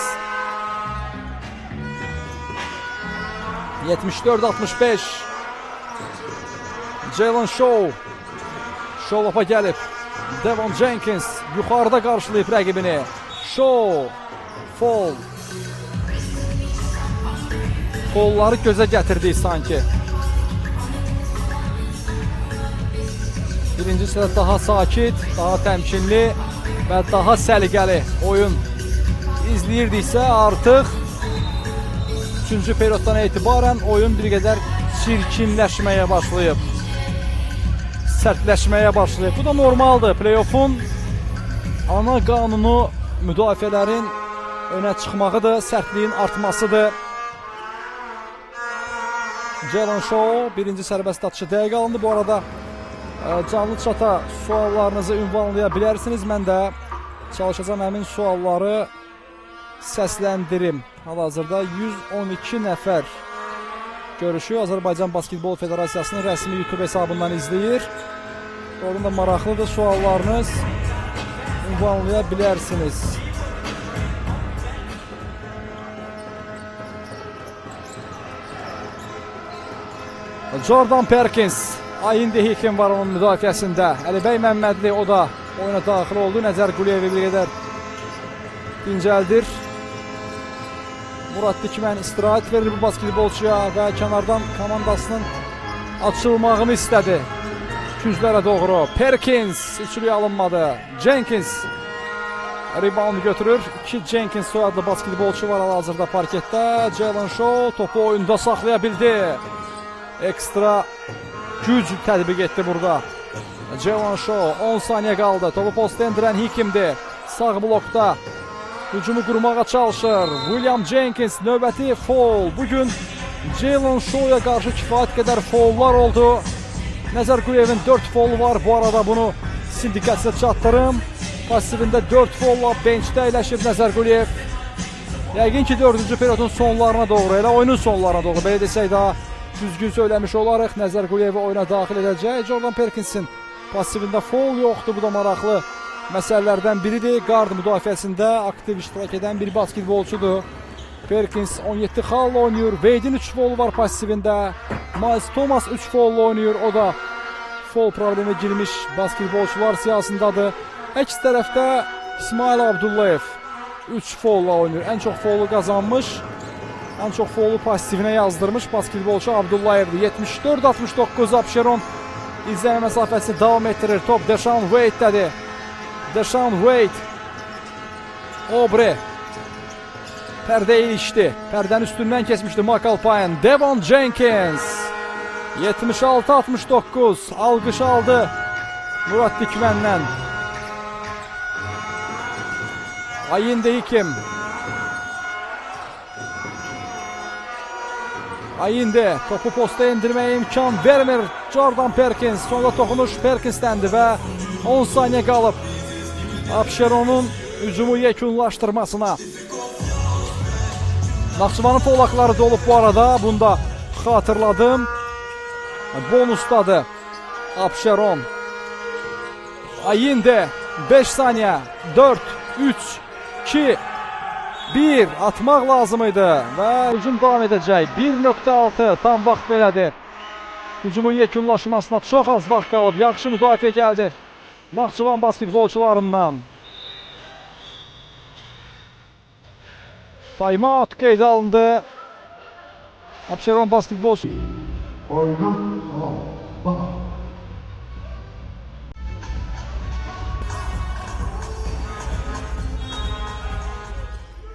74-65. Jalen Shaw. Shaw-apa gəlib. Devon Jenkins yuxarıda qarşılayıb rəqibini. Shaw. Foul. Qolları gözə gətirdik sanki. Birinci sıra daha sakit, daha təmkinli və daha səliqəli oyun izləyirdiksə artıq üçüncü perioddan etibarən oyun bir qədər çirkinləşməyə başlayıb. Sərtləşməyə başlayıb. Bu da normaldır. Play-off'un ana qanunu müdafiələrin önə çıxmağıdır, sərtliyin artmasıdır. Jalen Shaw birinci sərbəst atışı dəqiq alındı. Bu arada canlı çata suallarınızı ünvanlaya bilərsiniz. Mən də çalışacağam həmin sualları səsləndirim. Hal-hazırda 112 nəfər görüşü Azərbaycan Basketbol Federasiyasının rəsmi YouTube hesabından izləyir. Doğrudan da maraqlıdır suallarınız ünvanlaya bilərsiniz. Jordan Perkins, Ayinde Hikim var onun müdafiəsində. Əlibəy Məmmədli o da oyuna daxil oldu. Nəzər Quliyevi bir qədər dincəldir. Murad Dikmən istirahət verir bu basketbolçuya və kənardan komandasının açılmağını istədi. Künclərə doğru. Perkins üçlüyə alınmadı. Jenkins rebound götürür. İki Jenkins soyadlı basketbolçu var hal-hazırda parketdə. Jalen Shaw topu oyunda saxlaya bildi. Ekstra güc tətbiq etdi burada. Jalen Shaw 10 saniyə qaldı. Topu posta endirən Hikimdir. Sağ blokda hücumu qurmağa çalışır. William Jenkins növbəti foul. Bugün Jalen Shaw'ya qarşı kifayət qədər foullar oldu. Nəzər Quliyevin 4 foulu var. Bu arada bunu sizin diqqətinizə çatdırım. Passivində 4 foulla benchdə əyləşib Nəzər Quliyev. Yəqin ki 4-cü periodun sonlarına doğru, elə oyunun sonlarına doğru belə desək daha düzgün söyləmiş olarıq. Nəzər Quliyevi oyuna daxil edəcək. Jordan Perkinsin passivində foul yoxdur. Bu da maraqlı məsələlərdən biridir. Qard müdafiəsində aktiv iştirak edən bir basketbolçudur. Perkins 17 xalla oynayır. Wade'in 3 foulu var passivində. Miles Thomas 3 foulla oynayır. O da foul problemi girmiş basketbolçular siyasındadır. Əks tərəfdə İsmail Abdullayev 3 foulla oynayır. Ən çox foulu qazanmış. Ən çox foulu passivinə yazdırmış basketbolçu Abdullayevdir. 74-69 Abşeron izləmə məsafəsini davam etdirir. Top Deshaun Wade'dədir. Deshaun Wade. Obre. Pərdəyə ilişdi. Pərdənin üstündən keçmişdi McAlpine. Devon Jenkins. 76-69 alqış aldı Murad Dikməndən. Ayinde Hikim. Ayinde topu posta endirməyə imkan vermir Jordan Perkins. Sonda toxunuş Perkins'dəndir və 10 saniyə qalıb Abşeronun hücumu yekunlaşdırmasına. Naxçıvanın foul dolub bu arada. Bunu da xatırladım. Bonusdadır Abşeron. Ayinde 5 saniyə. 4, 3, 2, 1 atmaq lazım idi və hücum davam edəcək. 1.6 tam vaxt belədir. Hücumun yekunlaşmasına çox az vaxt qalıb. Yaxşı müdafiə gəldi Naxçıvan basketbolçularından. Timeout qeydə alındı. Abşeron basketbolçu. Oyuna bak.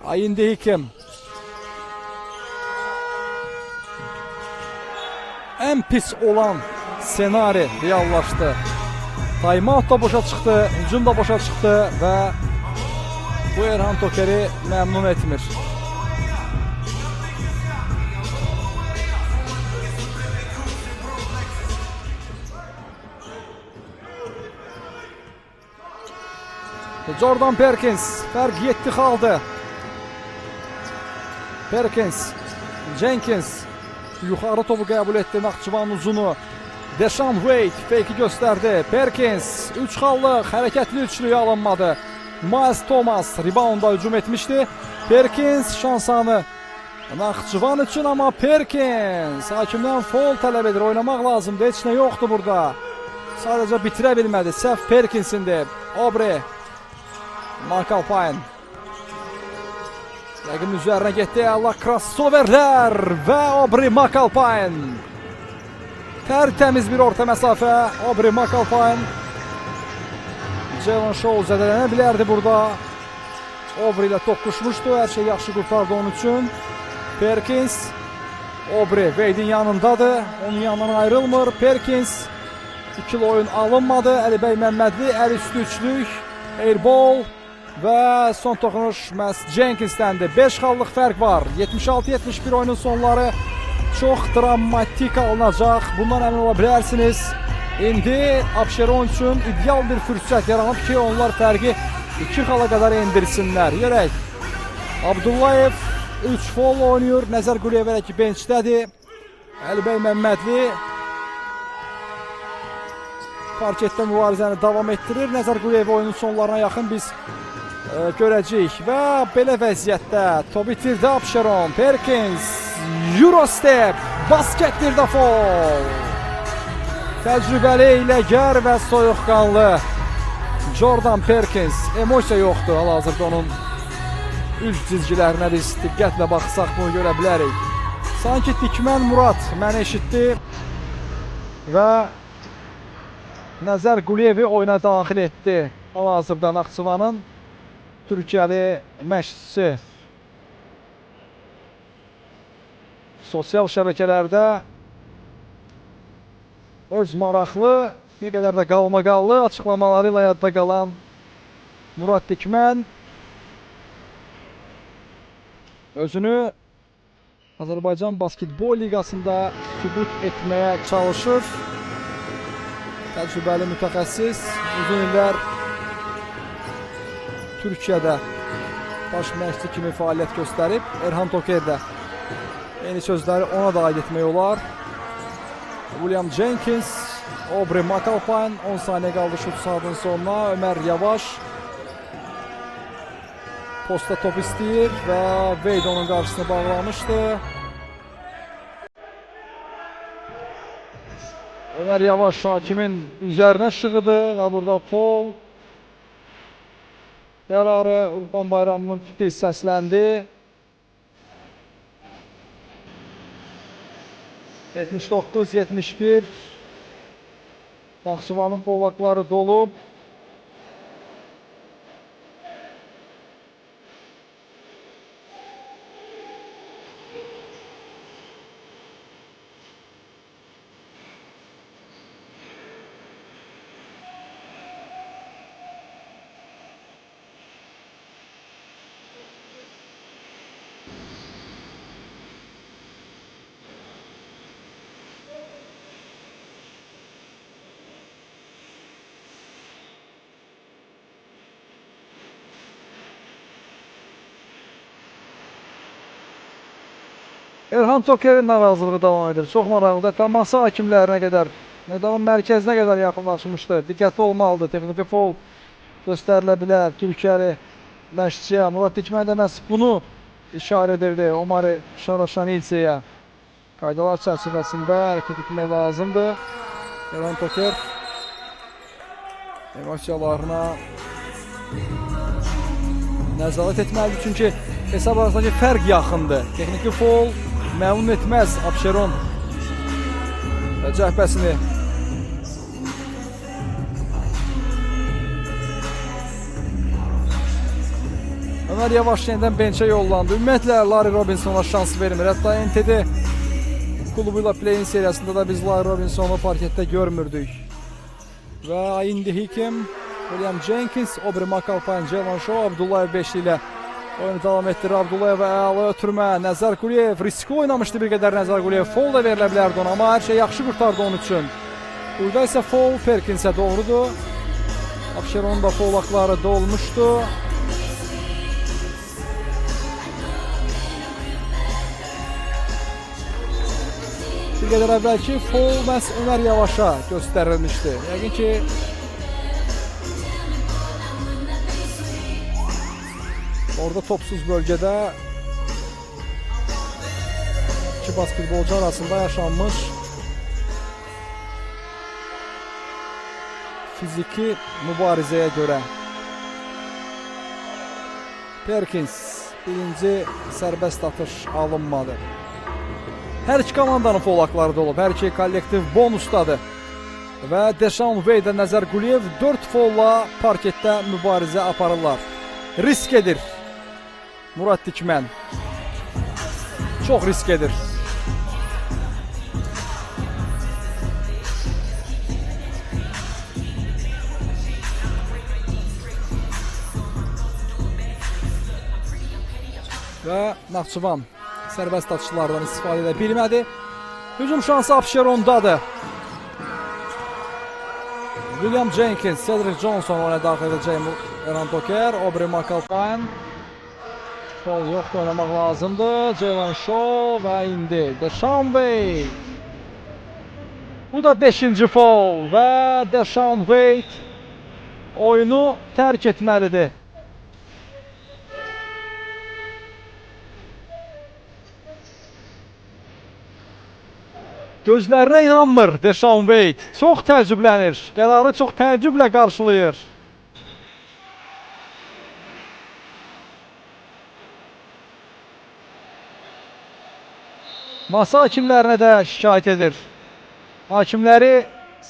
Ayinde Hikim. Ən pis olan senari reallaşdı. Timeout da boşa çıxdı, hücum da boşa çıxdı və bu Erhan Tokeri məmnun etmir. Jordan Perkins, fərq 7 xaldı. Perkins, Jenkins yuxarı topu qəbul etdi Naxçıvan uzunu. Deshaun Wade feyki göstərdi. Perkins 3 xallıq hərəkətli üçlüyü alınmadı. Miles Thomas reboundda hücum etmişdi. Perkins şans anı Naxçıvan üçün, amma Perkins hakimdən foul tələb edir. Oynamaq lazımdır. Heç nə yoxdur burada. Sadəcə bitirə bilmədi. Səhv Perkinsindir. Aubrey McAlpine rəqibin üzərinə getdi. Əla crossoverlər və Aubrey McAlpine. Tərtəmiz bir orta məsafə. Aubrey McAlpine. Jalen Shaw zədələnə bilərdi burada. Aubrey ilə toqquşmuşdu. Hər şey yaxşı qurtardı onun üçün. Perkins. Aubrey Wade'in yanındadır. Onun yanından ayrılmır. Perkins. İkili oyun alınmadı. Əlibəy Məmmədli əl üstü üçlük. Airball və son toxunuş məhz Jenkins'dəndir. 5 xallıq fərq var. 76-71 oyunun sonları çox dramatik alınacaq. Bundan əmin ola bilərsiniz. İndi Abşeron üçün ideal bir fürsət yaranıb ki, onlar fərqi 2 xala qədər endirsinlər. Görək. Abdullayev 3 foul oynayır. Nəzər Quliyev hələ ki bençdədir. Əlibəy Məmmədli parketdə mübarizəni davam etdirir. Nəzər Quliyev oyunun sonlarına yaxın biz görəcəyik. Və belə vəziyyətdə topu itirdi Abşeron. Perkins, Eurostep, basketdir də foul. Təcrübəli, eyləgər və soyuqqanlı Jordan Perkins. Emosiya yoxdur hal-hazırda onun üz cizgilərinə biz diqqətlə baxsaq bunu görə bilərik. Sanki Dikmən Murad məni eşitdi və Nəzər Quliyevi oyuna daxil etdi. Hal-hazırda Naxçıvanın Türkiyəli məşqçisi. Sosial şəbəkələrdə öz maraqlı, bir qədər də qalmaqallı açıqlamaları ilə yadda qalan Murad Dikmən özünü Azərbaycan Basketbol Liqasında sübut etməyə çalışır. Təcrübəli mütəxəssis, uzun illər Türkiyədə baş məşqçi kimi fəaliyyət göstərib. Erhan Toker də eyni sözləri ona da aid etmək olar. William Jenkins, Aubrey McAlpine, 10 saniyə qaldı şut saatının sonuna. Ömər Yavaş posta top istəyir və Wade onun qarşısını bağlamışdı. Ömər Yavaş hakimin üzərinə şığıdı və burada foul qərarı Urban Bayramlının fiti səsləndi. 79-71 Naxçıvanın qovaqları dolub. Erhan Tokerin narazılığı davam edir. Çox maraqlıdır. Hətta masa hakimlərinə qədər, meydanın mərkəzinə qədər yaxınlaşmışdı. Diqqətli olmalıdır. Texniki foul göstərilə bilər Türkiyəli məşqçiyə. Murad Dikmən də məhz bunu işarə edirdi Omari Şaraşanidzeyə. Qaydalar çərçivəsində hərəkət etmək lazımdır. Erhan Toker emosiyalarına nəzarət etməlidir. Çünki hesab arasındakı fərq yaxındır. Texniki foul məmnun etməz Abşeron cəbhəsini. Ömər Yavaş yenidən bençə yollandı. Ümumiyyətlə Larry Robinsona şans vermir. Hətta NTD klubu ilə play-in seriyasında da biz Larry Robinsonu parketdə görmürdük. Və indi Hikim, William Jenkins, Aubrey McAlpine, Jalen Shaw, Abdullayev beşli ilə oyunu davam etdirir. Abdullayev əla ötürmə. Nəzər Quliyev riskli oynamışdı bir qədər Nəzər Quliyev. Foul da verilə bilərdi ona, amma hər şey yaxşı qurtardı onun üçün. Burada isə foul Perkinsə doğrudur. Abşeronun da foul haqları dolmuşdu. Bir qədər əvvəlki foul məhz Ömər Yavaşa göstərilmişdi. Yəqin ki, orada topsuz bölgədə iki basketbolcu arasında yaşanmış fiziki mübarizəyə görə. Perkins birinci sərbəst atış alınmadı. Hər iki komandanın foul haqları da olub. Hər iki kollektiv bonusdadır. Və Deşan Wade, Nəzər Quliyev 4 foulla parketdə mübarizə aparırlar. Risk edir Murad Dikmən. Çox risk edir. Və Naxçıvan sərbəst atışlardan istifadə edə bilmədi. Hücum şansı Abşerondadır. William Jenkins, Cedric Johnson oyuna daxil edəcək Erhan Toker, Aubrey McAlpine. Foul yoxdur, oynamaq lazımdır. Jalen Shaw və indi Deshaun Wade. Bu da 5-ci foul və Deshaun Wade oyunu tərk etməlidir. Gözlərinə inanmır Deshaun Wade. Çox təəccüblənir. Qərarı çox təəccüblə qarşılayır. Masa hakimlərinə də şikayət edir. Hakimləri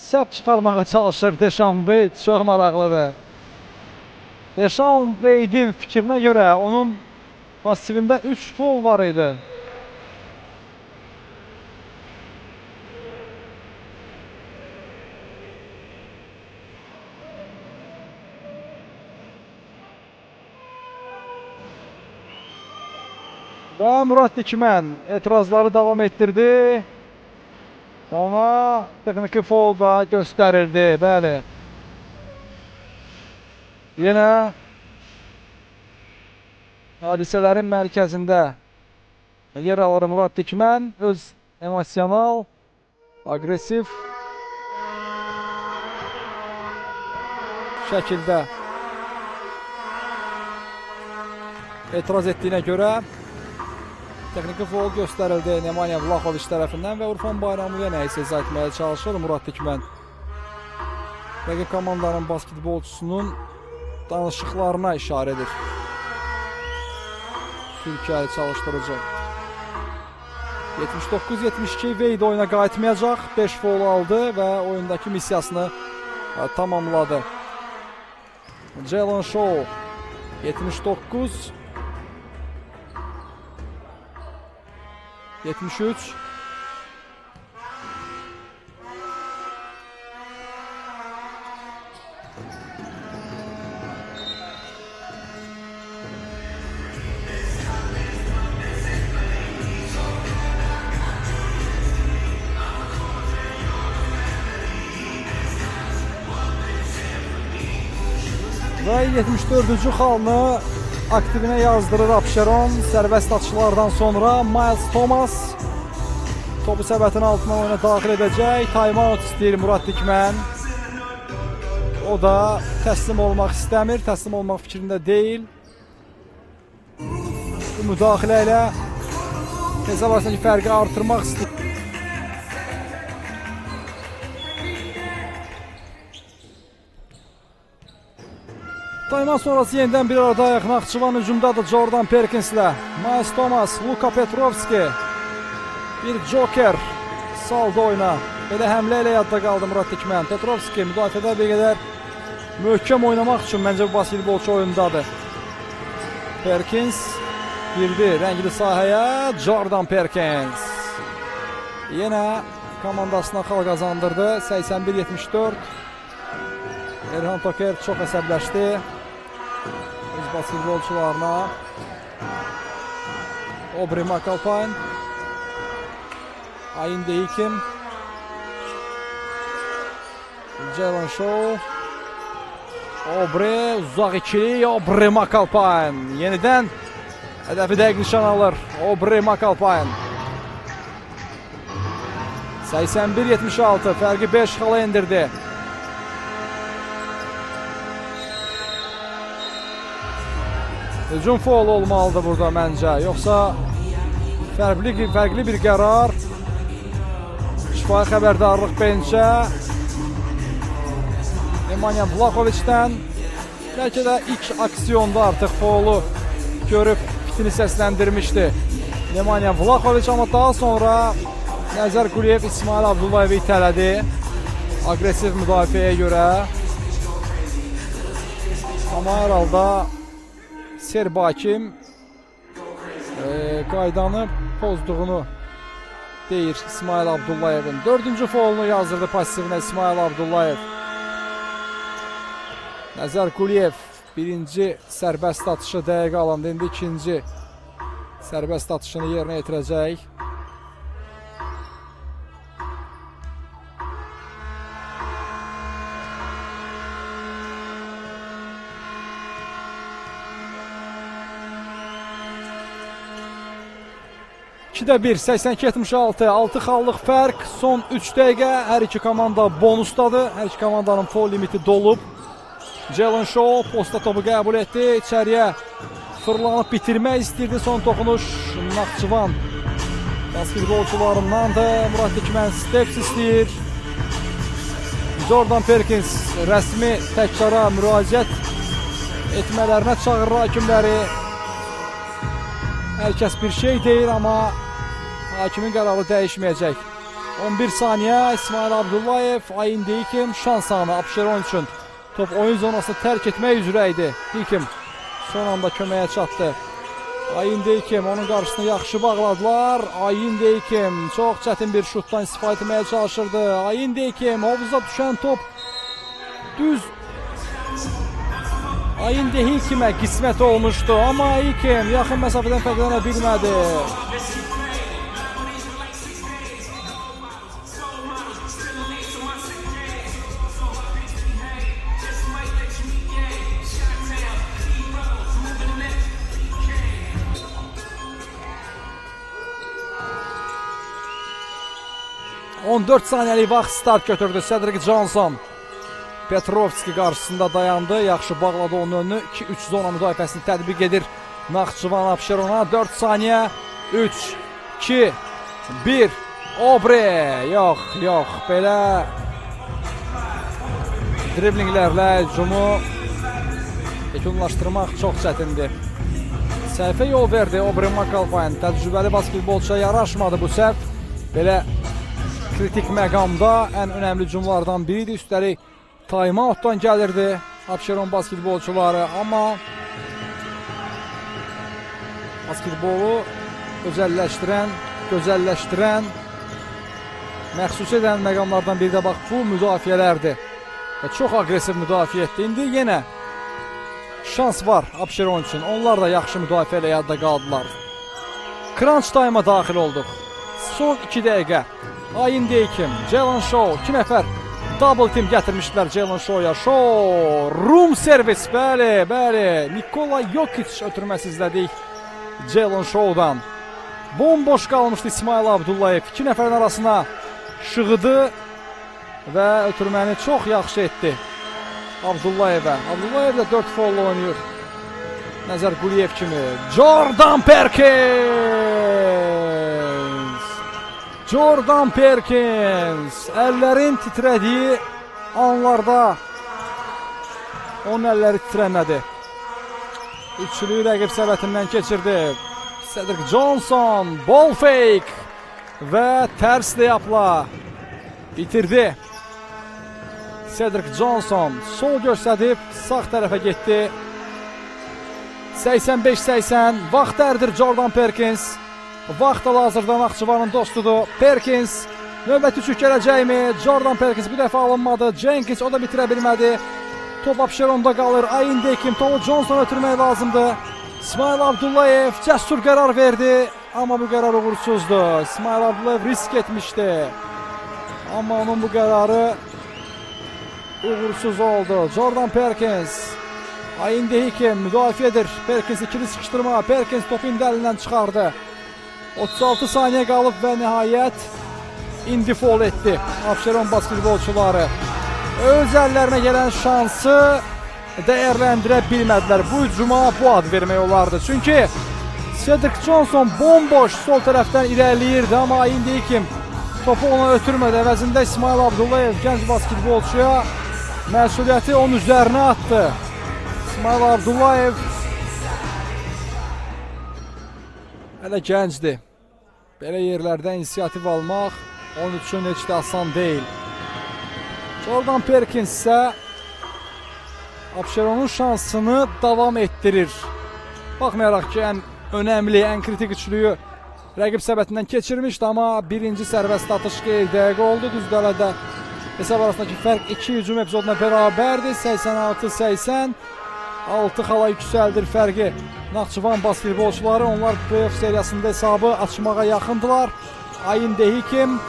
səhv çıxarmağa çalışır Deshaun Wade. Çox maraqlıdır. Deshaun Wade'in fikrinə görə onun passivində 3 foul var idi. Və Murad Dikmən etirazları davam etdirdi. Ona texniki foul da göstərildi. Bəli. Yenə hadisələrin mərkəzində yer alır Murad Dikmən. Öz emosional, aqressiv şəkildə etiraz etdiyinə görə texniki foul göstərildi Nemanja Vlahović tərəfindən və Urfan Bayramlıya nə isə izah etməyə çalışır Murad Dikmən. Rəqib komandanın basketbolçusunun danışıqlarına işarə edir Türkiyəli çalışdırıcı. 79-72 Wade oyuna qayıtmayacaq. 5 foul aldı və oyundakı missiyasını tamamladı. Jalen Shaw 79 73. Və 74-cü xalını aktivinə yazdırır Abşeron. Sərbəst atışlardan sonra Miles Thomas topu səbətin altına oyuna daxil edəcək. Time-out istəyir Murad Dikmən. O da təslim olmaq istəmir, təslim olmaq fikrində deyil. Bu müdaxilə ilə hesab arasındakı fərqi artırmaq istəyir. Time-out sonrası yenidən bir aradayıq. Naxçıvan hücumdadır Jordan Perkinslə. Miles Thomas, Luka Petrovski. Bir joker saldı oyuna. Belə həmlə ilə yadda qaldı Murad Dikmən. Petrovski müdafiədə bir qədər möhkəm oynamaq üçün məncə bu basketbolçu oyundadır. Perkins girdi rəngli sahəyə. Jordan Perkins yenə komandasına xal qazandırdı. 81-74. Erhan Toker çox əsəbləşdi öz basketbolçularına. Aubrey McAlpine, Ayinde Hikim, Jalen Shaw, Aubrey uzaq ikili, Aubrey McAlpine yenidən hədəfi dəqiq nişan alır. Aubrey McAlpine. 81-76 fərqi 5 xala endirdi. Hücum faulu olmalıdır burada məncə. Yoxsa fərqli bir qərar. Şifahi xəbərdarlıq bençə. Nemanja Vlahovićdən. Bəlkə də ilk aksiyonda artıq faulu görüb fitini səsləndirmişdi Nemanja Vlahović, amma daha sonra Nəzər Quliyev İsmail Abdullayevi itələdi. Aqressiv müdafiəyə görə. Amma hər halda Serb hakim qaydanı pozduğunu deyir İsmail Abdullayevin. 4-cü faulunu yazdırdı passivinə İsmail Abdullayev. Nəzər Quliyev birinci sərbəst atışı dəqiq alındı. İndi ikinci sərbəst atışını yerinə yetirəcək. İkidə 1, 82-76, 6 xallıq fərq, son 3 dəqiqə. Hər iki komanda bonusdadır. Hər iki komandanın foul limiti dolub. Jalen Shaw posta topu qəbul etdi. İçəriyə fırlanıb bitirmək istəyirdi. Son toxunuş Naxçıvan basketbolçularındandır. Murad Dikmen steps istəyir. Jordan Perkins rəsmi təkrara müraciət etmələrinə çağırır hakimləri. Hər kəs bir şey deyir, amma hakimin qərarı dəyişməyəcək. 11 saniyə İsmail Abdullayev, Ayin Deyikim şans anı Abşeron üçün. Top oyun zonasını tərk etmək üzrə idi. Hikim son anda köməyə çatdı. Ayin Deyikim, onun qarşısını yaxşı bağladılar. Ayin Deyikim çox çətin bir şutdan istifadə etməyə çalışırdı. Ayin Deyikim, hovuza düşən top düz Ayin Hikimə qismət olmuşdu, amma Hikim yaxın məsafədən fərqlənə bilmədi. ...14 saniyəlik vaxt start götürdü Cedric Johnson. Petrovski qarşısında dayandı. Yaxşı bağladı onun önünü. 2-3 zona müdafiəsini tətbiq edir Naxçıvan Abşerona. 4 saniyə. 3, 2, 1. Obre. Yox, yox. Belə driblinglərlə hücumu yekunlaşdırmaq çox çətindir. Səhvə yol verdi Obre McAlpine. Təcrübəli basketbolçuya yaraşmadı bu səhv. Belə kritik məqamda ən önəmli hücumlardan biridir. Üstəlik time-outdan gəlirdi Abşeron basketbolçuları, amma basketbolu özəlləşdirən, gözəlləşdirən, məxsus edən məqamlardan biri də bax bu müdafiələrdir. Və çox aqressiv müdafiə etdi. İndi yenə şans var Abşeron üçün. Onlar da yaxşı müdafiə ilə yadda qaldılar. Crunch time-a daxil olduq. Son 2 dəqiqə. Ayin Deyikim, Jalen Shaw, 2 nəfər double team gətirmişdilər Jalen Shaw'ya. Shaw, room service, bəli, bəli. Nikola Jokic ötürməsi izlədik Jalen Shaw'dan. Bomboş qalmışdı İsmail Abdullayev. 2 nəfərin arasına şığıdı və ötürməni çox yaxşı etdi Abdullayevə. Abdullayev də 4 folla oynayır. Nəzər Quliyev kimi. Jordan Perkins! Jordan Perkins əllərin titrədiyi anlarda onun əlləri titrəmədi. Üçlüyü rəqib səbətindən keçirdi. Cedric Johnson ball fake və tərs layupla bitirdi. Cedric Johnson sol göstərib sağ tərəfə getdi. 85-80 vaxt ərdir Jordan Perkins. Vaxt hal-hazırda Naxçıvanın dostudur. Perkins növbəti üçlük gələcəkmi? Jordan Perkins bu dəfə alınmadı. Jenkins o da bitirə bilmədi. Top Abşeronda qalır. Ayin Dekim topu Johnsona ötürmək lazımdır. İsmail Abdullayev cəsur qərar verdi. Amma bu qərar uğursuzdur. İsmail Abdullayev risk etmişdi. Amma onun bu qərarı uğursuz oldu. Jordan Perkins. Ayin Dekim müdafiə edir. Perkins ikili sıxışdırma. Perkins topu indi əlindən çıxardı. 36 saniyə qalıb və nihayət İndi fol etdi Abşeron basketbolçuları. Öz əllərinə gələn şansı dəyərləndirə bilmədilər. Bu hücuma bu ad vermək olardı. Çünki Cedric Johnson bomboş sol tərəfdən irəliləyirdi, amma indi kim topu ona ötürmədi. Əvəzində İsmail Abdullayev gənc basketbolçuya məsuliyyəti onun üzərinə atdı. İsmail Abdullayev hələ gəncdir. Belə yerlərdə inisiativ almaq onun üçün heç də asan deyil. Jordan Perkins isə Abşeronun şansını davam etdirir. Baxmayaraq ki, ən önəmli, ən kritik üçlüyü rəqib səbətindən keçirmişdi, amma birinci sərbəst atış qeyri-dəqiq oldu. Düzdür, hələ də hesab arasındakı fərq iki hücum epizoduna bərabərdir. 86-80. 6 xala yüksəldir fərqi Naxçıvan basketbolçuları. Onlar play-off seriyasında hesabı açmağa yaxındılar. Ayin Dehikim,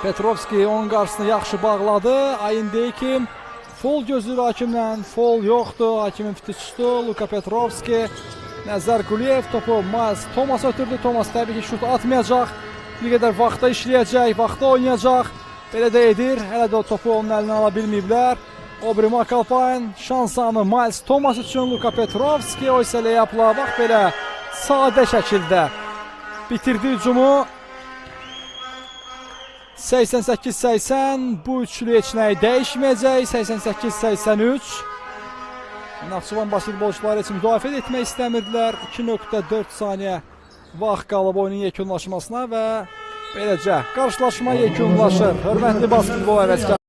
Petrovski onun qarşısını yaxşı bağladı. Ayin Dehikim fol gözləyir hakimlə. Fol yoxdur. Hakimin fiti tutdu. Luka Petrovski, Nəzər Quliyev topu Miles Thomas ötürdü. Thomas təbii ki şut atmayacaq. Bir qədər vaxta işləyəcək, vaxta oynayacaq. Belə də edir. Hələ də o topu onun əlinə ala bilməyiblər. Aubrey McAlpine şans anı Miles Thomas üçün. Luka Petrovski o isə lay-upla bax belə sadə şəkildə bitirdi hücumu. 88-80 bu üçlü heç nəyi dəyişməyəcək. 88-83 Naxçıvan basketbolçuları heç müdafiə etmək istəmirdilər. 2.4 saniyə vaxt qalıb oyunun yekunlaşmasına və beləcə qarşılaşma yekunlaşır. Hörmətli basketbol həvəskarları.